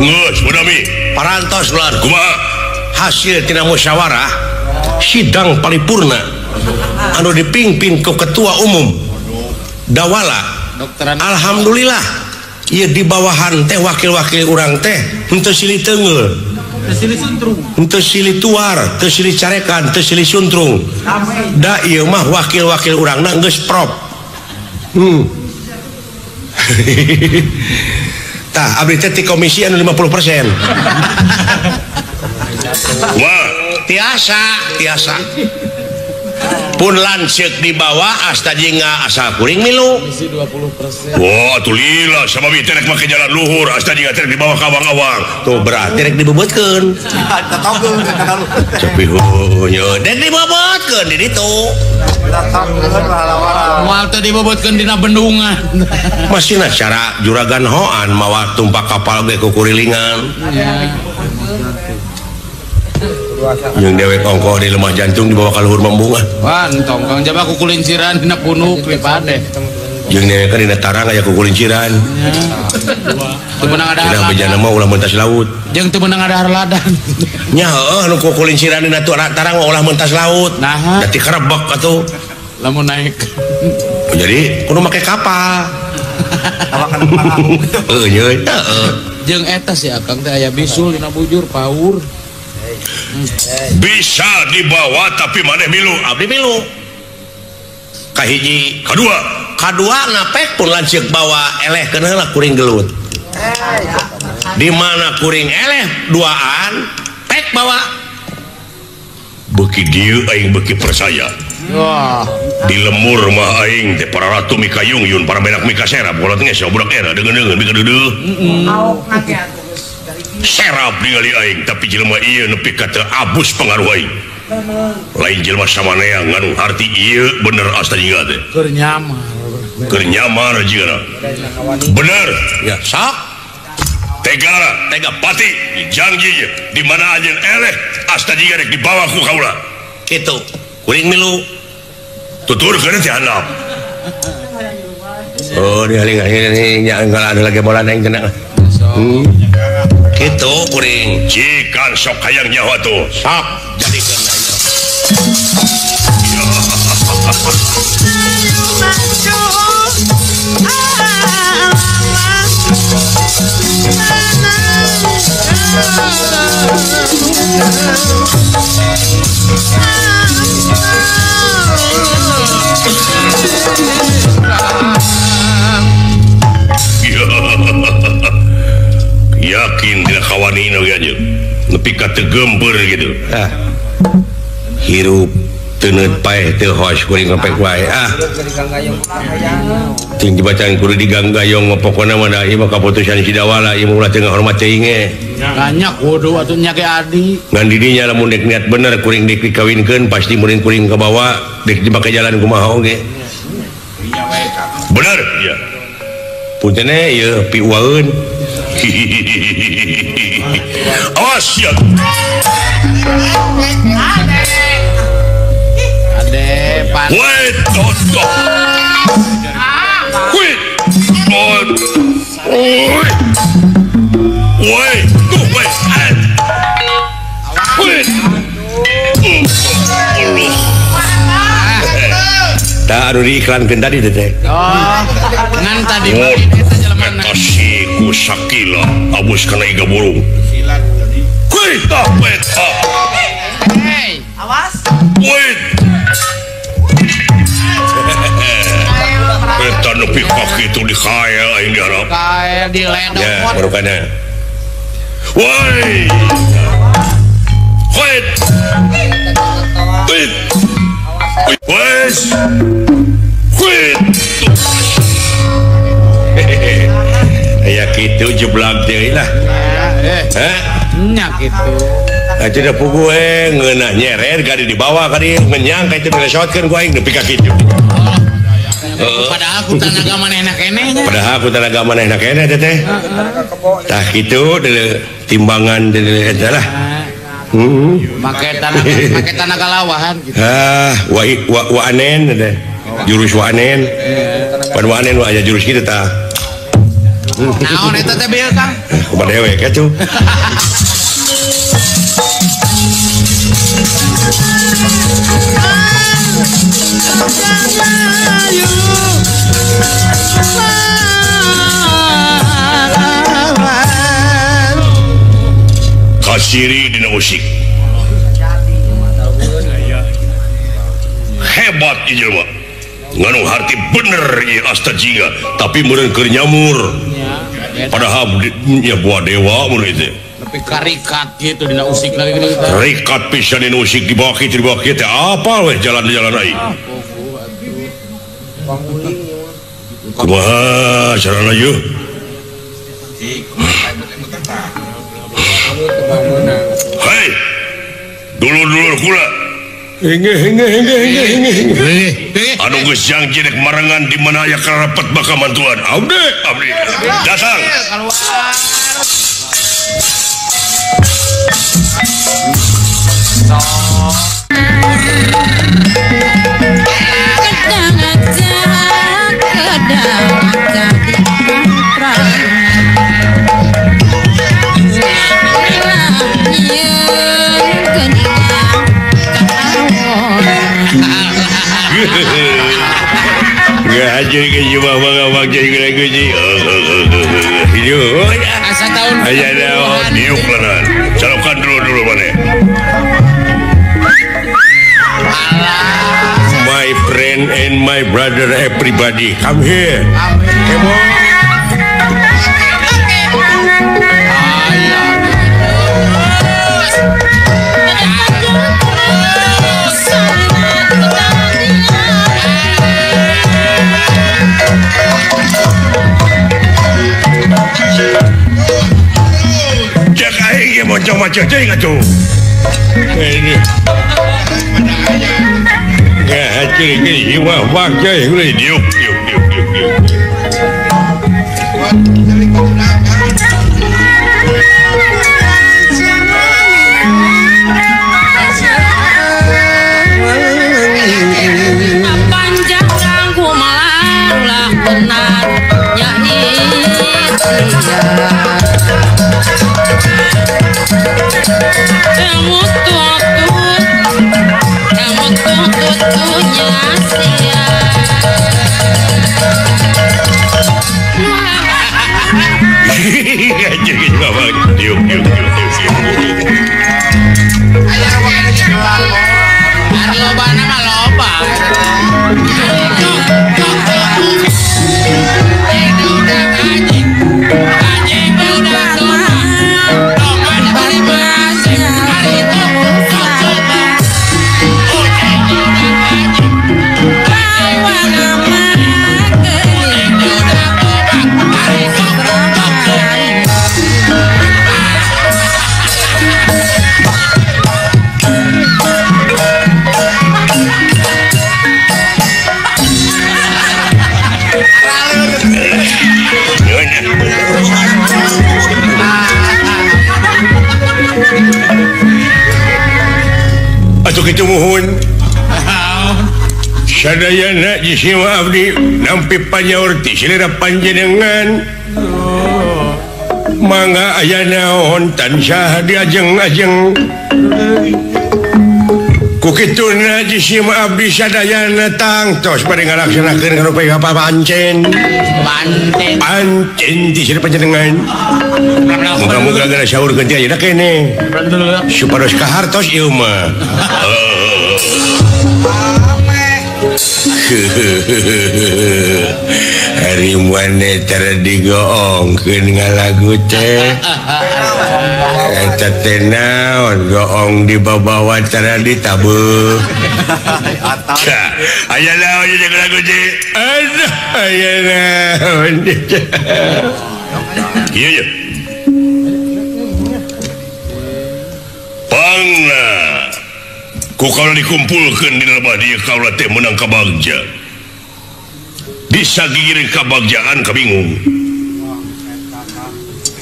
D: Geus budami parantos ular kumaha hasil tina musyawarah sidang paripurna anu dipimpin ku ketua umum Dawala. Alhamdulillah ieu di bawahan teh wakil-wakil urang teh henteu silih teunggeul, henteu silih tuar, teu silih carekan, teu silih suntrung. Da ieu mah wakil-wakil urangna geus prop. Tah abdi teh ti komisi anu 50%. Wah, tiasa, tiasa. Pun lanceuk dibawa asta jingga asal kuring milu.
B: 20%.
D: Wah, atuh lila sabab ieu teh rek make jalan luhur asta jingga teh dibawa ka awang-awang. Tuh berarti rek dibebetkeun.
C: Tatogeun ka luhur.
D: Cepi heuh dek dibebetkeun di ditu.
C: Tatogeun pahlawan.
B: Moal teu dibebetkeun dina bendungan.
D: Masihna cara juragan hoan mawa tumpak kapal ge kukurilingan. Yang dewek ongkoh di lemah jantung dibawa ka luhur membungan.
B: Wah, entong Kang jaba kukulinciran dina punuk lipade.
D: Jeung dewek kan dina tarang aya kukulinciran.
B: Teu meunang ada.
D: Dina bejana mah ulah mentas laut.
B: Jeung teu meunang ada harladan.
D: Nya heueuh nu kukulinciran dina tarang mah ulah mentas laut.
B: Nah,
D: dadi kerebek atuh.
B: Lamun naik.
D: Jadi kudu make kapal. Heuh nya heueuh.
B: Jeung eta si Akang teh aya bisul dina bujur paur.
D: Bisa dibawa tapi maneh milu, abdi milu. Kahiji, kadua, kadua ngapek pun lanceuk bawa eleh keun heula kuring gelut. Di mana kuring eleh duaan, pek bawa. Beuki dieu aing beuki percaya.
B: Wah,
D: di lemur mah aing teh para ratu mikayung yun, para benak mikaserap, kolot geus budak era deungeun-deungeun mikadeudeuh. Serap ningali aing tapi jelema ieu nepi ka teu abus pengaruh aing. Lain jelema samanea nganu harti ieu bener asta jingga teh.
B: Keur nyamar.
D: Keur nyamar jigana. Bener. Ya, sok. Tegara, tega pati janji di mana anjeun eleh asta jingga rek dibawa ku kaula. Kitu. Kuring milu. Tuturkeun teh handap. Oh, dihaling-haling nya ada lagi bola aing cenah. Gitu kuring cikan sok hayang nyawa tuh sok jadikeun aing. Yakin dina kawanina ge anjeun nepi ka teu geumpeur gitu. Ah. Hirup teuneut paeh teu hos kuring ngepek wae ah. Ting dibacaan kudu diganggayong mah pokona mah da ieu mah kaputusan Sidawala ieu mah ulah teu ngahormat teuing ge.
B: Banyak kudu atuh nya ge adi.
D: Ngan di dinya lamun dek niat bener kuring dek dikawinkeun pasti muring kuring kabawa dek dibake jalan kumaha oge. Bener ya. Punten ieu piuaeun. Awas ya.
B: Ade pan.
D: Wait, toto. Wait. Wait. Wait. Wait. Wait. Tah anu diiklankeun tadi teh.
B: Oh, ngan tadi mah eta jelema
D: Eta si ku sakila abus kana iga burung. Wait, tah wait.
B: Hey,
C: awas.
D: Wait. Eta nepi ka kitu dikael aing diharap.
B: Kael diledok.
D: Ya, barukana. Woi. Wait. Wait. Wes. Wait. Aya kitu jeblak deui lah. Heh.
B: Nya kitu.
D: Aja da puguh ngeunah nyerer ka dibawa ka dieu ngenyang ka itu diresotkeun ku aing nepi ka kitu.
B: Padahal ku tanaga manehna keneh nya.
D: Padahal ku tanaga manehna keneh teh teh. Tah kitu timbangan eta lah.
B: Make tanaga, make tanaga lawahan gitu.
D: Ah, wa wa anen teh. Jurus wa anen. Pan wa anen wa aya jurus kitu tah.
B: Naon eta teh bieu Kang?
D: Kumaha dewek atuh. Kasiri dina musik. Hebat ieu jelema. Nganu harti bener ieu asta jingga, tapi meureun keur nyamur. Padahal nya buah dewa mun itu.
B: Tapi karikat gitu dina usik lagi gini.
D: Rikat pisan dina usik di bawah kitu teh apal we jalan-jalan aing. Kumaha carana yeuh? Hei, dulur-dulur kula. Anu geus janji rek marengan di mana aya karapat bakal mantuan. Abdi, abdi. Datang. My friend and my brother, everybody, come here. Come on. Moncong macam teuing atuh. Ini. Ngahacir ge iwah wak teuing euy diuk diuk diuk diuk diuk.
E: Panjang kangku malah benar nyanyi.
D: Kitu muhun sadayana jisiwa abdi nampi panyaur ti selera panjenengan mangga aya naon tansah diajeng-ajeng ku kituna jisiwa abdi sadayana tangtos bade ngalaksanakeun karupa pancen pancen ti selera panjenengan muga-muga gara saurkeun ti ayeuna keneh supados kahartos ieu mah. Hari mana tara digoongkeun ngalagu teh eta teh naon goong dibabawa tara ditabeuh. Aya naon ieu lagu teh? Aduh aya naon. Ieu ye. Pangna ku kaula dikumpulkeun di lebah dieu kaula teh meunang kabagja. Disagigireun kabagjaan kabingung.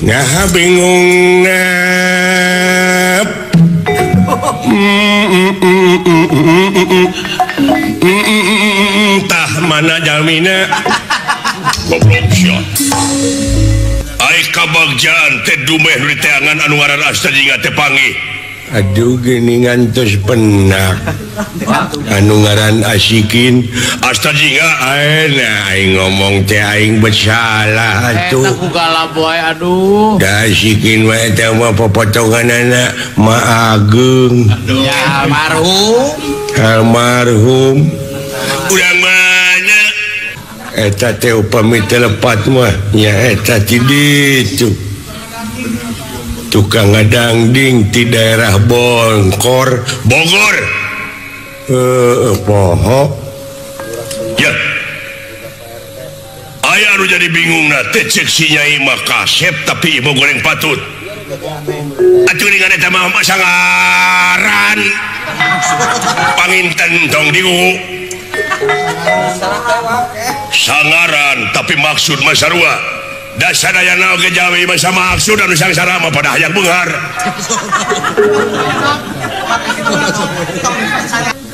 D: Nah bingung nap. Tah mana jalmina? Goblok sia. Ai kabagjaan teh dumeh nu diteangan anu ngaran Astajinga teh panggih. Aduh gini ngantos penak anu ngaran Asikin Astajinga ayeuna aing ngomong teh aing bersalah atuh.
B: Eta ku galap wae aduh.
D: Da Asikin wae teh mah popotonganana Ma Ageng.
B: Ya almarhum.
D: Almarhum. Urang mana? Eta teh upami teu lepat mah nya eta ti ditu.
A: Tukang ngadangding di daerah Bongkor
D: Bogor.
A: Poho.
D: Ya. Aya anu jadi bingung na teh cek si Nyai mah kasep tapi ieu goreng patut. Atuh dengan eta mah sangaran. Panginten tong diu. Sangaran tapi maksud mah sarua. Da sadayana oge jawi mah sama maksud anu sangsara mah pada hayang beunghar.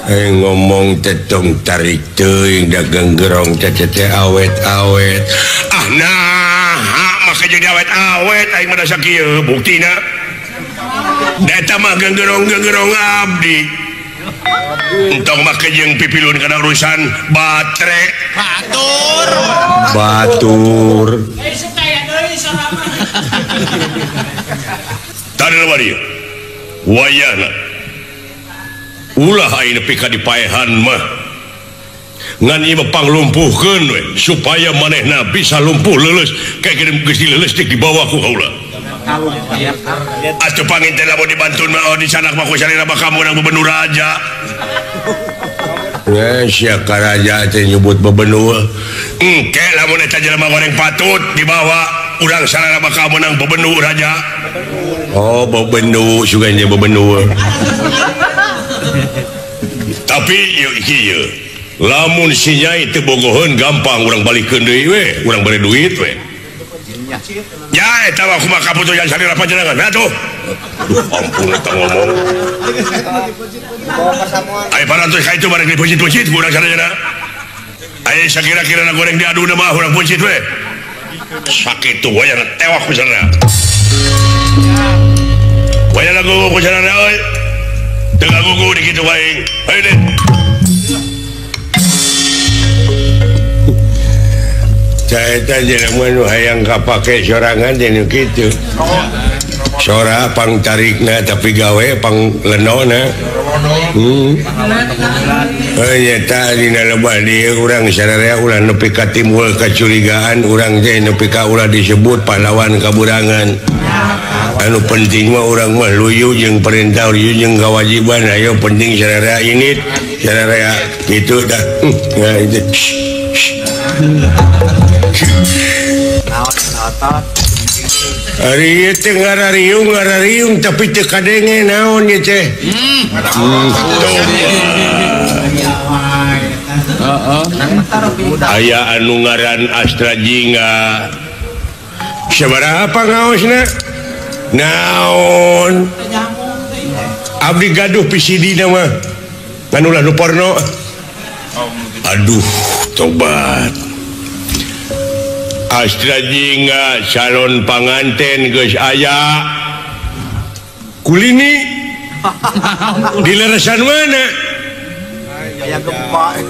A: Ngomong tetong tarik teuing dagang gerong teh awet-awet.
D: Ah nah, maka jadi awet-awet aing mah da sakieu buktina. Da eta mah genggerong-genggerong abdi. Entong make jeung pipilun kana urusan batre.
B: Batur.
A: Batur.
D: Tadi wari. Wayahna. Ulah aing nepi ka dipaehan mah. Ngan ieu mah panglumpuhkeun we supaya manehna bisa lumpuh leuleus kayak geus dileuleus dik dibawa ku kaula. Atuh panginten lamun dibantun mah di sanak mah ku salira bakal meunang bebendu raja.
A: Sia karaja teh nyebut bebendu.
D: Engke lamun eta jelema goreng patut dibawa urang sarana bakal meunang bebendu raja.
A: Oh, bebendu sugan je bebendu.
D: Tapi ieu ieu lamun si Nyai teu bogoheun gampang urang balikeun deui we, urang bere duit we. Ya eta mah kumaha kaputusan salira panjenengan atuh. Duh ampun eta ngomong. Aya parantos ka itu bareng dipucit-pucit ku urang sadayana. Aya sakira-kirana goreng diaduna mah urang pucit we. Sakitu wayahna tewak ku sarana. Wayahna gugu ku sarana euy. Teu ngagugu di kitu aing. Hayu deh.
A: Caeta jelema nu hayang kapake sorangan teh nu kitu. Sora pang tarikna tapi gawe pang lenona. Nyata dina lebah dieu urang sararea ulah nepi ka timbul kacurigaan urang teh nepi ka ulah disebut pahlawan kaburangan. Anu penting mah urang mah luyu jeung perintah luyu jeung kewajiban ayo penting sararea init sararea kitu dah. Nah itu. Ari ieu teh ngarariung tapi teu kadenge naon ieu teh.
D: Aya anu ngaran Astra Jingga.
A: Sabaraha pangaosna? Naon? Abdi gaduh PCD na mah. Ngan ulah nu porno.
D: Aduh, tobat. Astra Jingga calon panganten geus aya.
A: Kulini di leresan mana?
C: Aya gempa.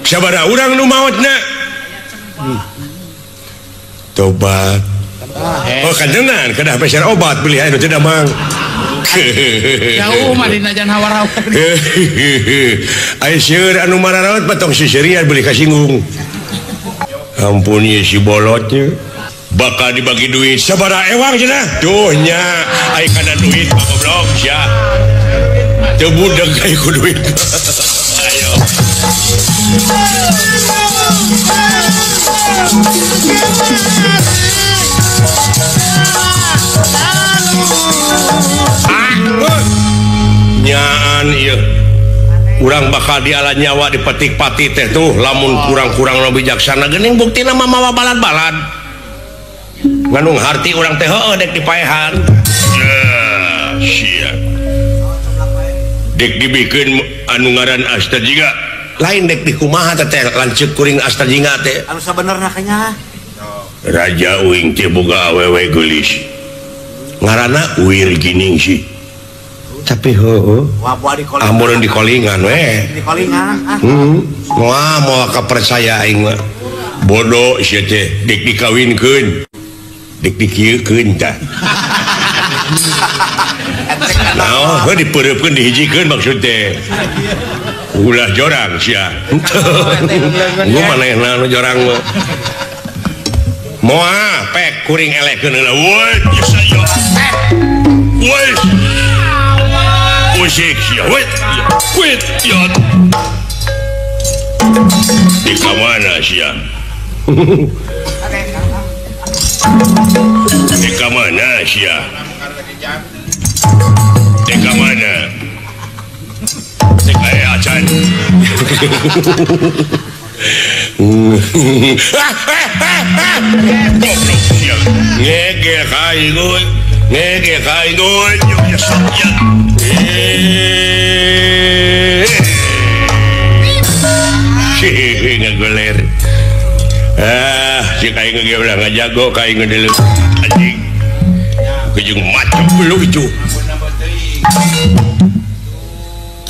A: Sabaraha urang nu maotna? Tobat. Oh kandenan kedah peser obat beli anu teu damang.
B: Jauh mah dina jan hawar-hawar.
A: Ai seueur anu mararaot mah tong siserian beli kasinggung. Ampun ieu si bolotnya.
D: Bakal dibagi duit sabaraha ewang cenah. Duh nya ai kana duit mah goblok sia. Teu budeg ai ku duit. Ayo. Nyaan ieu urang bakal diala nyawa dipetik-pati teh tuh lamun kurang-kurang nu bijaksana geuning buktina mah mawa balad-balad nganung harti urang teh heueuh dek dipaehan. Sia dek dibikeun anu ngaran Asta Jingga lain dek dikumaha teh lanceuk kuring Asta Jingga teh
C: anu sabenerna kanya
D: Raja uing teh boga awewe geulis ngaranna Wir Giningsih.
A: Tapi heueuh amun di kolingan we
C: di kolingan ah.
A: Moal moal kapercaya aing mah
D: bodoh sia teh dek dikawinkeun dek dikieukeun tah. Naon heuh dipeureupkeun dihijikeun maksud teh ulah jorang sia. Gua manehna nu jorang mah. Moal pek kuring elekeun heula. Woi, saya. Woi. Usik sia. Woi. Woi, ya. Di mana sia? Di mana sia? Di mana? Di kaya acan. Ngege kai gue, ngege kai gue, ya sakit. Si ngegeler. Ah, si kai ngege ulah ngajago kai ngedelu. Anjing. Kejung macam lu itu.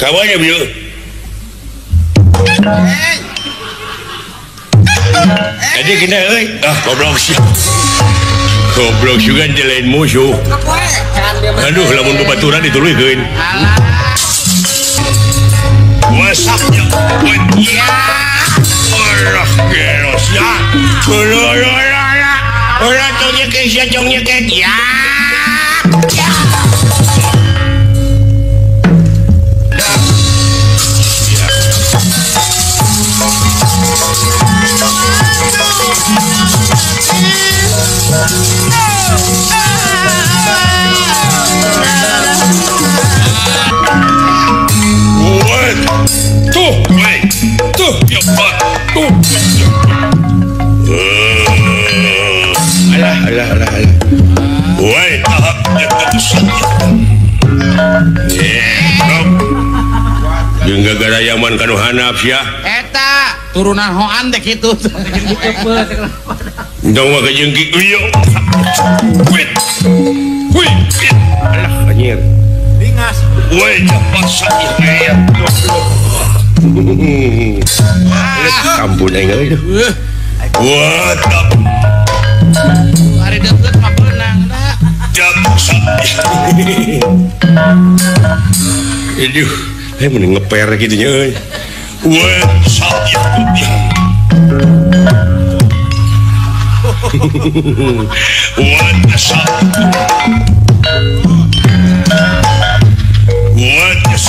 D: Kawannya bieu. Jadi kena euy. Ah, goblok sih. Goblok juga lain musuh. Aduh, lamun babaturan dituluykeun. Wasapnya. Ya. Alah, geros ya. Ulah tong nyekek sia tong nyekek ya. Tuh, tuh, ya, tuh. Alah, alah, alah, alah. Woi, tahap jeung gara-gara yaman kanu hanap sia.
B: Eta turunan hoan teh kitu.
D: Dong mah kejengki ieu. Wait. Wait. Alah anjir.
C: Bingas.
D: Woi, cepat sakit. Ampun aing euy. What the
B: Ari deukeut mah beunang da.
D: Aduh, mending ngeper kitu nya euy. What sakit. What the What the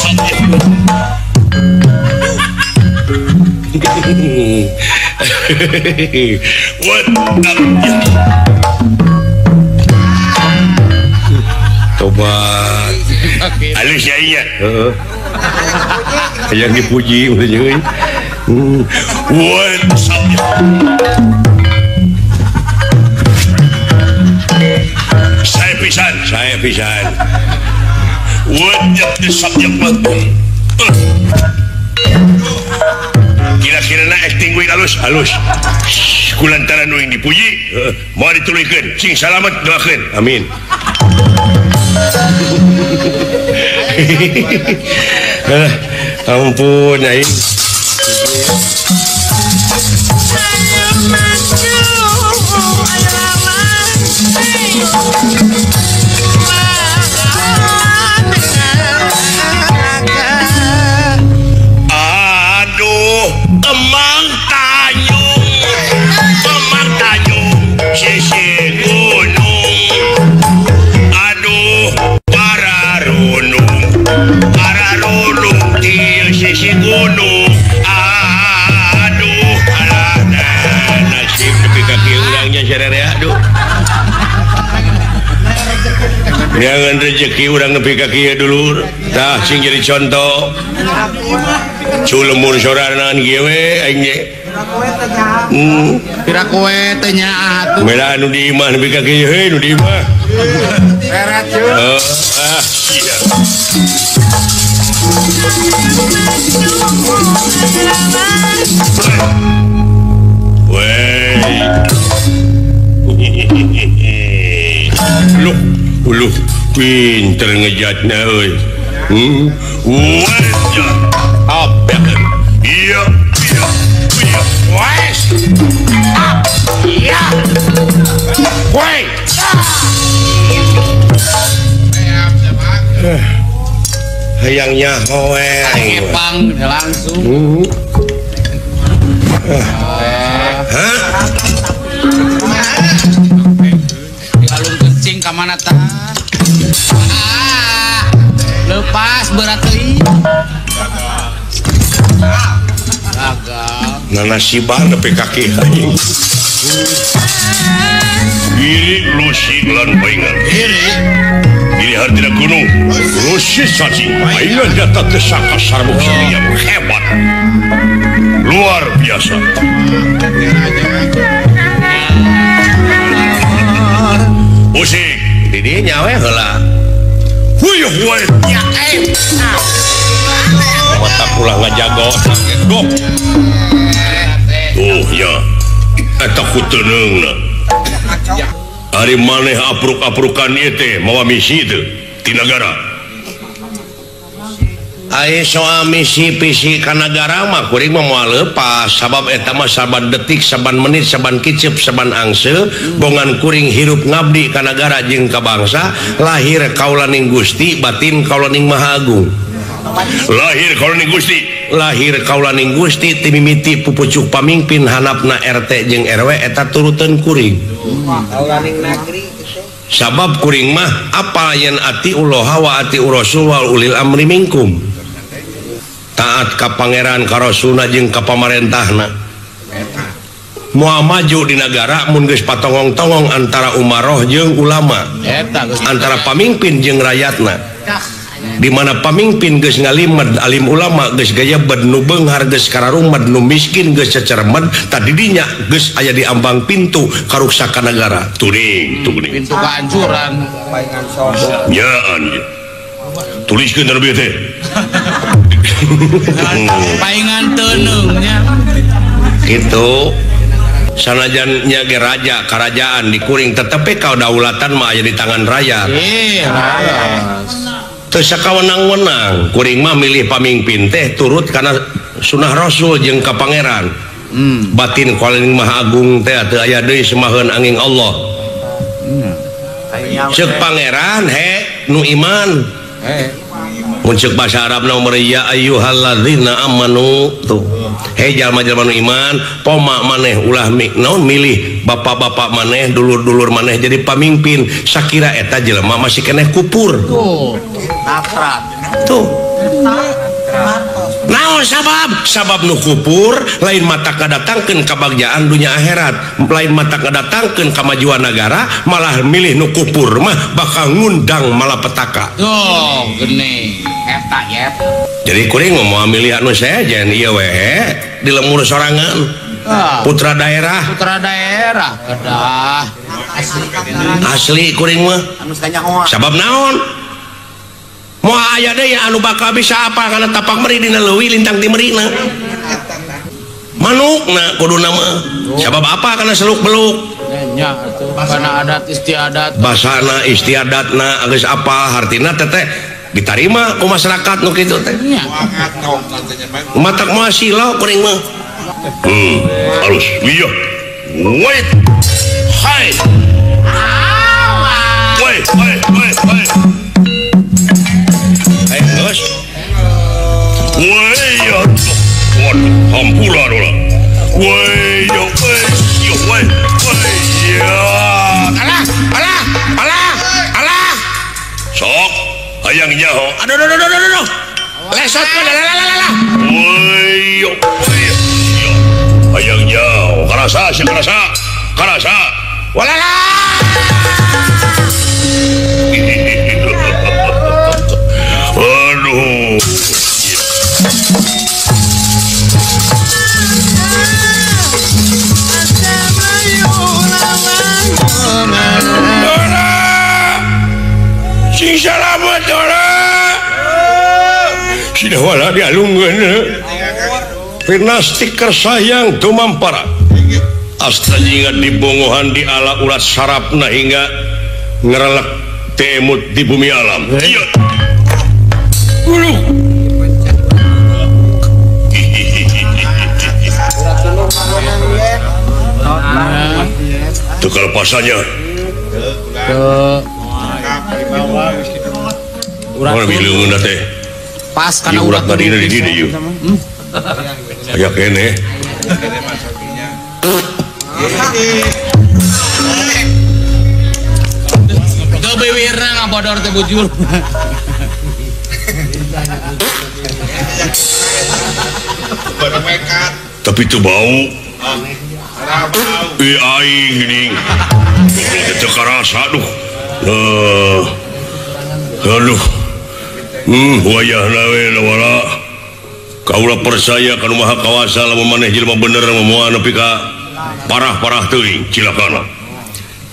D: What the Tobat. Halus ya iya. Heeh. Yang dipuji euy. What Saya pisan, What the Kira-kira na acting gue halus, halus. Kulantaran nu yang dipuji, mau dituluykeun. Sing salamet doakeun. Amin. Ampun aing. Aduh, emang tanyung sisi gunung. Aduh, para runung di sisi gunung. Aduh, alah, nasib nepi ka kieu urangnya sararea aduh. Jangan rezeki urang nepi ka kieu dulur. Tah sing jadi contoh. Culemur sorangan kieu we aing ge.
B: Pira kowe teh nyaah atuh.
D: Mela nu di imah nepi ka kieu heuy nu di imah.
C: Berat yeuh.
D: Ah, iya. Wey. Luh, uluh pinter ngejatna euy. Wajah. Apa? Iya, iya, iya. Wes. Iya. Woi. Hayangnya hoe.
B: Ngepang langsung.
D: Hah?
B: Geus berat teuing. Gagal.
D: Nanasiban nepi ka kieu anjing. Giri lusing lan paingan.
B: Giri.
D: Giri hartina gunung. Lusi cacing paingan nyata teh sakasar yang hebat. Luar biasa. Usik di dieu nya we heula. Huyuh we.
B: Ya eh.
D: Mata ulah ngajago dok. Tuh ya. Eta kuteneungna. Ari maneh apruk-aprukan ieu teh mawa misi teu ti nagara. Ai soal misi pisi ka nagara mah kuring mah moal leupas sabab eta mah saban detik, saban menit, saban kicep, saban angse bongan kuring hirup ngabdi ka nagara jeung ka bangsa, lahir kaulaning Gusti, batin kaulaning Maha Agung. Lahir kaulaning Gusti, lahir kaulaning Gusti timimiti pupucuk pamingpin hanapna RT jeung RW eta turuteun kuring.
C: Kaulaning nagri
D: sabab kuring mah apa yen ati uloha wa ati urasul wal ulil amri minkum. Taat ka pangeran ka rasulna jeung ka pamarentahna. Moal maju di nagara mun geus patongong-tongong antara umaroh jeung ulama, antara pamimpin jeung rakyatna. Di mana pamimpin geus ngalimed alim ulama geus gayebed nu beunghar geus kararumed nu miskin geus cecermed tadi dinya geus aya di ambang pintu karuksakan nagara. Tuning, tuning.
B: Pintu kehancuran.
D: Nyaan. Tuliskeun teh teh.
B: Paingan teuneung nya.
D: Kitu. Sanajan nya ge raja karajaan dikuring tetepe kadaulatan mah aya di tangan rakyat.
B: Iya,
D: teu sakawenang-wenang kuring mah milih pamimpin teh turut kana sunah rasul jeung ka pangeran. Batin kaulaning Maha Agung teh teu aya deui semaheun angin Allah. Ceuk pangeran he nu iman. Mun ceuk bahasa Arabna umur ya ayyuhalladzina amanu tuh. He jalma-jalma nu iman, poma maneh ulah naon milih bapak-bapak maneh, dulur-dulur maneh jadi pamimpin. Sakira eta jelema masih keneh kupur.
B: Tuh.
D: Tuh. Naon sabab? Sabab nu kupur lain mata kadatangkeun kabagjaan dunya akhirat, lain mata kadatangkeun kamajuan nagara, malah milih nu kupur mah bakal ngundang malapetaka.
B: Tuh, geuning. Eta yep.
D: Jadi kuring mah moal milih anu sejen ieu we di lemur sorangan. Putra daerah.
B: Putra daerah kedah.
D: Asli kuring mah. Sabab naon? Moal aya deui anu bakal bisa apa kana tapak meri dina leuwih lintang ti merina. Manukna kuduna mah. Sabab apa kana seluk beluk?
B: Nya atuh kana adat istiadat.
D: Basana istiadatna geus apa hartina teh ditarima ku masyarakat nu kitu teh. Matak moal silo kuring mah. Halus. Iya. Wait. Hai. Wait, wait, wait, wait. Terus. Woi, waduh, hampura dola. Woi, yo, woi, yo, woi, woi, ya. Alah, alah, alah, alah. Sok, hayang nyaho. Aduh, aduh, aduh, aduh, aduh. Lesot ka, lah, lah, lah, lah. Woi, yo, woi, yo. Hayang nyaho. Karasa, sih karasa, karasa. Walala. Aduh. Dora. Sing salamet Dora. Sida wala dialungkeun. Pinasti kersayang tumampara. Asta jingga dibongohan di ala ulat sarapna hingga ngerelek temut di bumi alam. Iya. Bulu. Itu kelepasannya. Mana bileungeun teh?
B: Pas kana
D: urat tadi di dieu ieu. Aya keneh.
B: Teu biwirna ngabodor teh bujur.
D: Tapi teu bau. Ih aing geuning. Teu karasa aduh. Aduh. Wayahna we wala. Kaula percaya ka nu Maha Kawasa lamun maneh jelema bener moal nepi ka parah-parah teuing cilakana.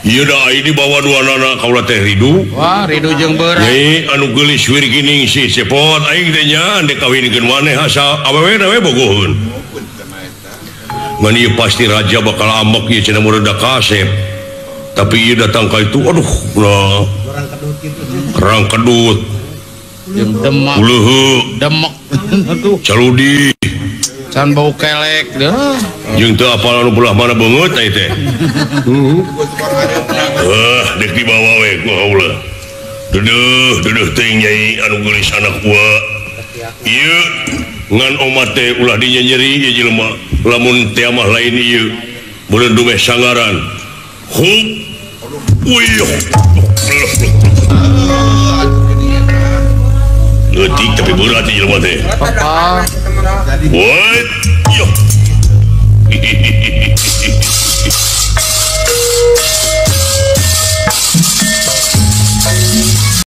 D: Ieu da aing dibawa duanana kaula teh ridu.
B: Wah, ridu jeung beurang.
D: Nyai anu geulis wirgining si cepot aing teh nya dek kawinkeun maneh asa awewe we bogoheun. Ngan ieu pasti raja bakal ambek ieu cenah mureda kasep. Tapi ieu datang ka itu aduh nah. Rang kedut.
B: Jeung demak.
D: Uleuh.
B: Demek atuh.
D: Caludi.
B: Can bau kelek deuh.
D: Jeung teu apal anu belah mana beungeut teh teh. Dek dibawa we ku kaula. Deudeuh, deudeuh teuing nyai anu geulis anak gua. Ieu ngan omat teh ulah dinyenyeri ieu jelema. Lamun teh mah lain ieu. Beureun dumeh sangaran. Hup. Wih. Leutik tapi berat ieu jelema teh.
B: Papa.
D: What? Yo.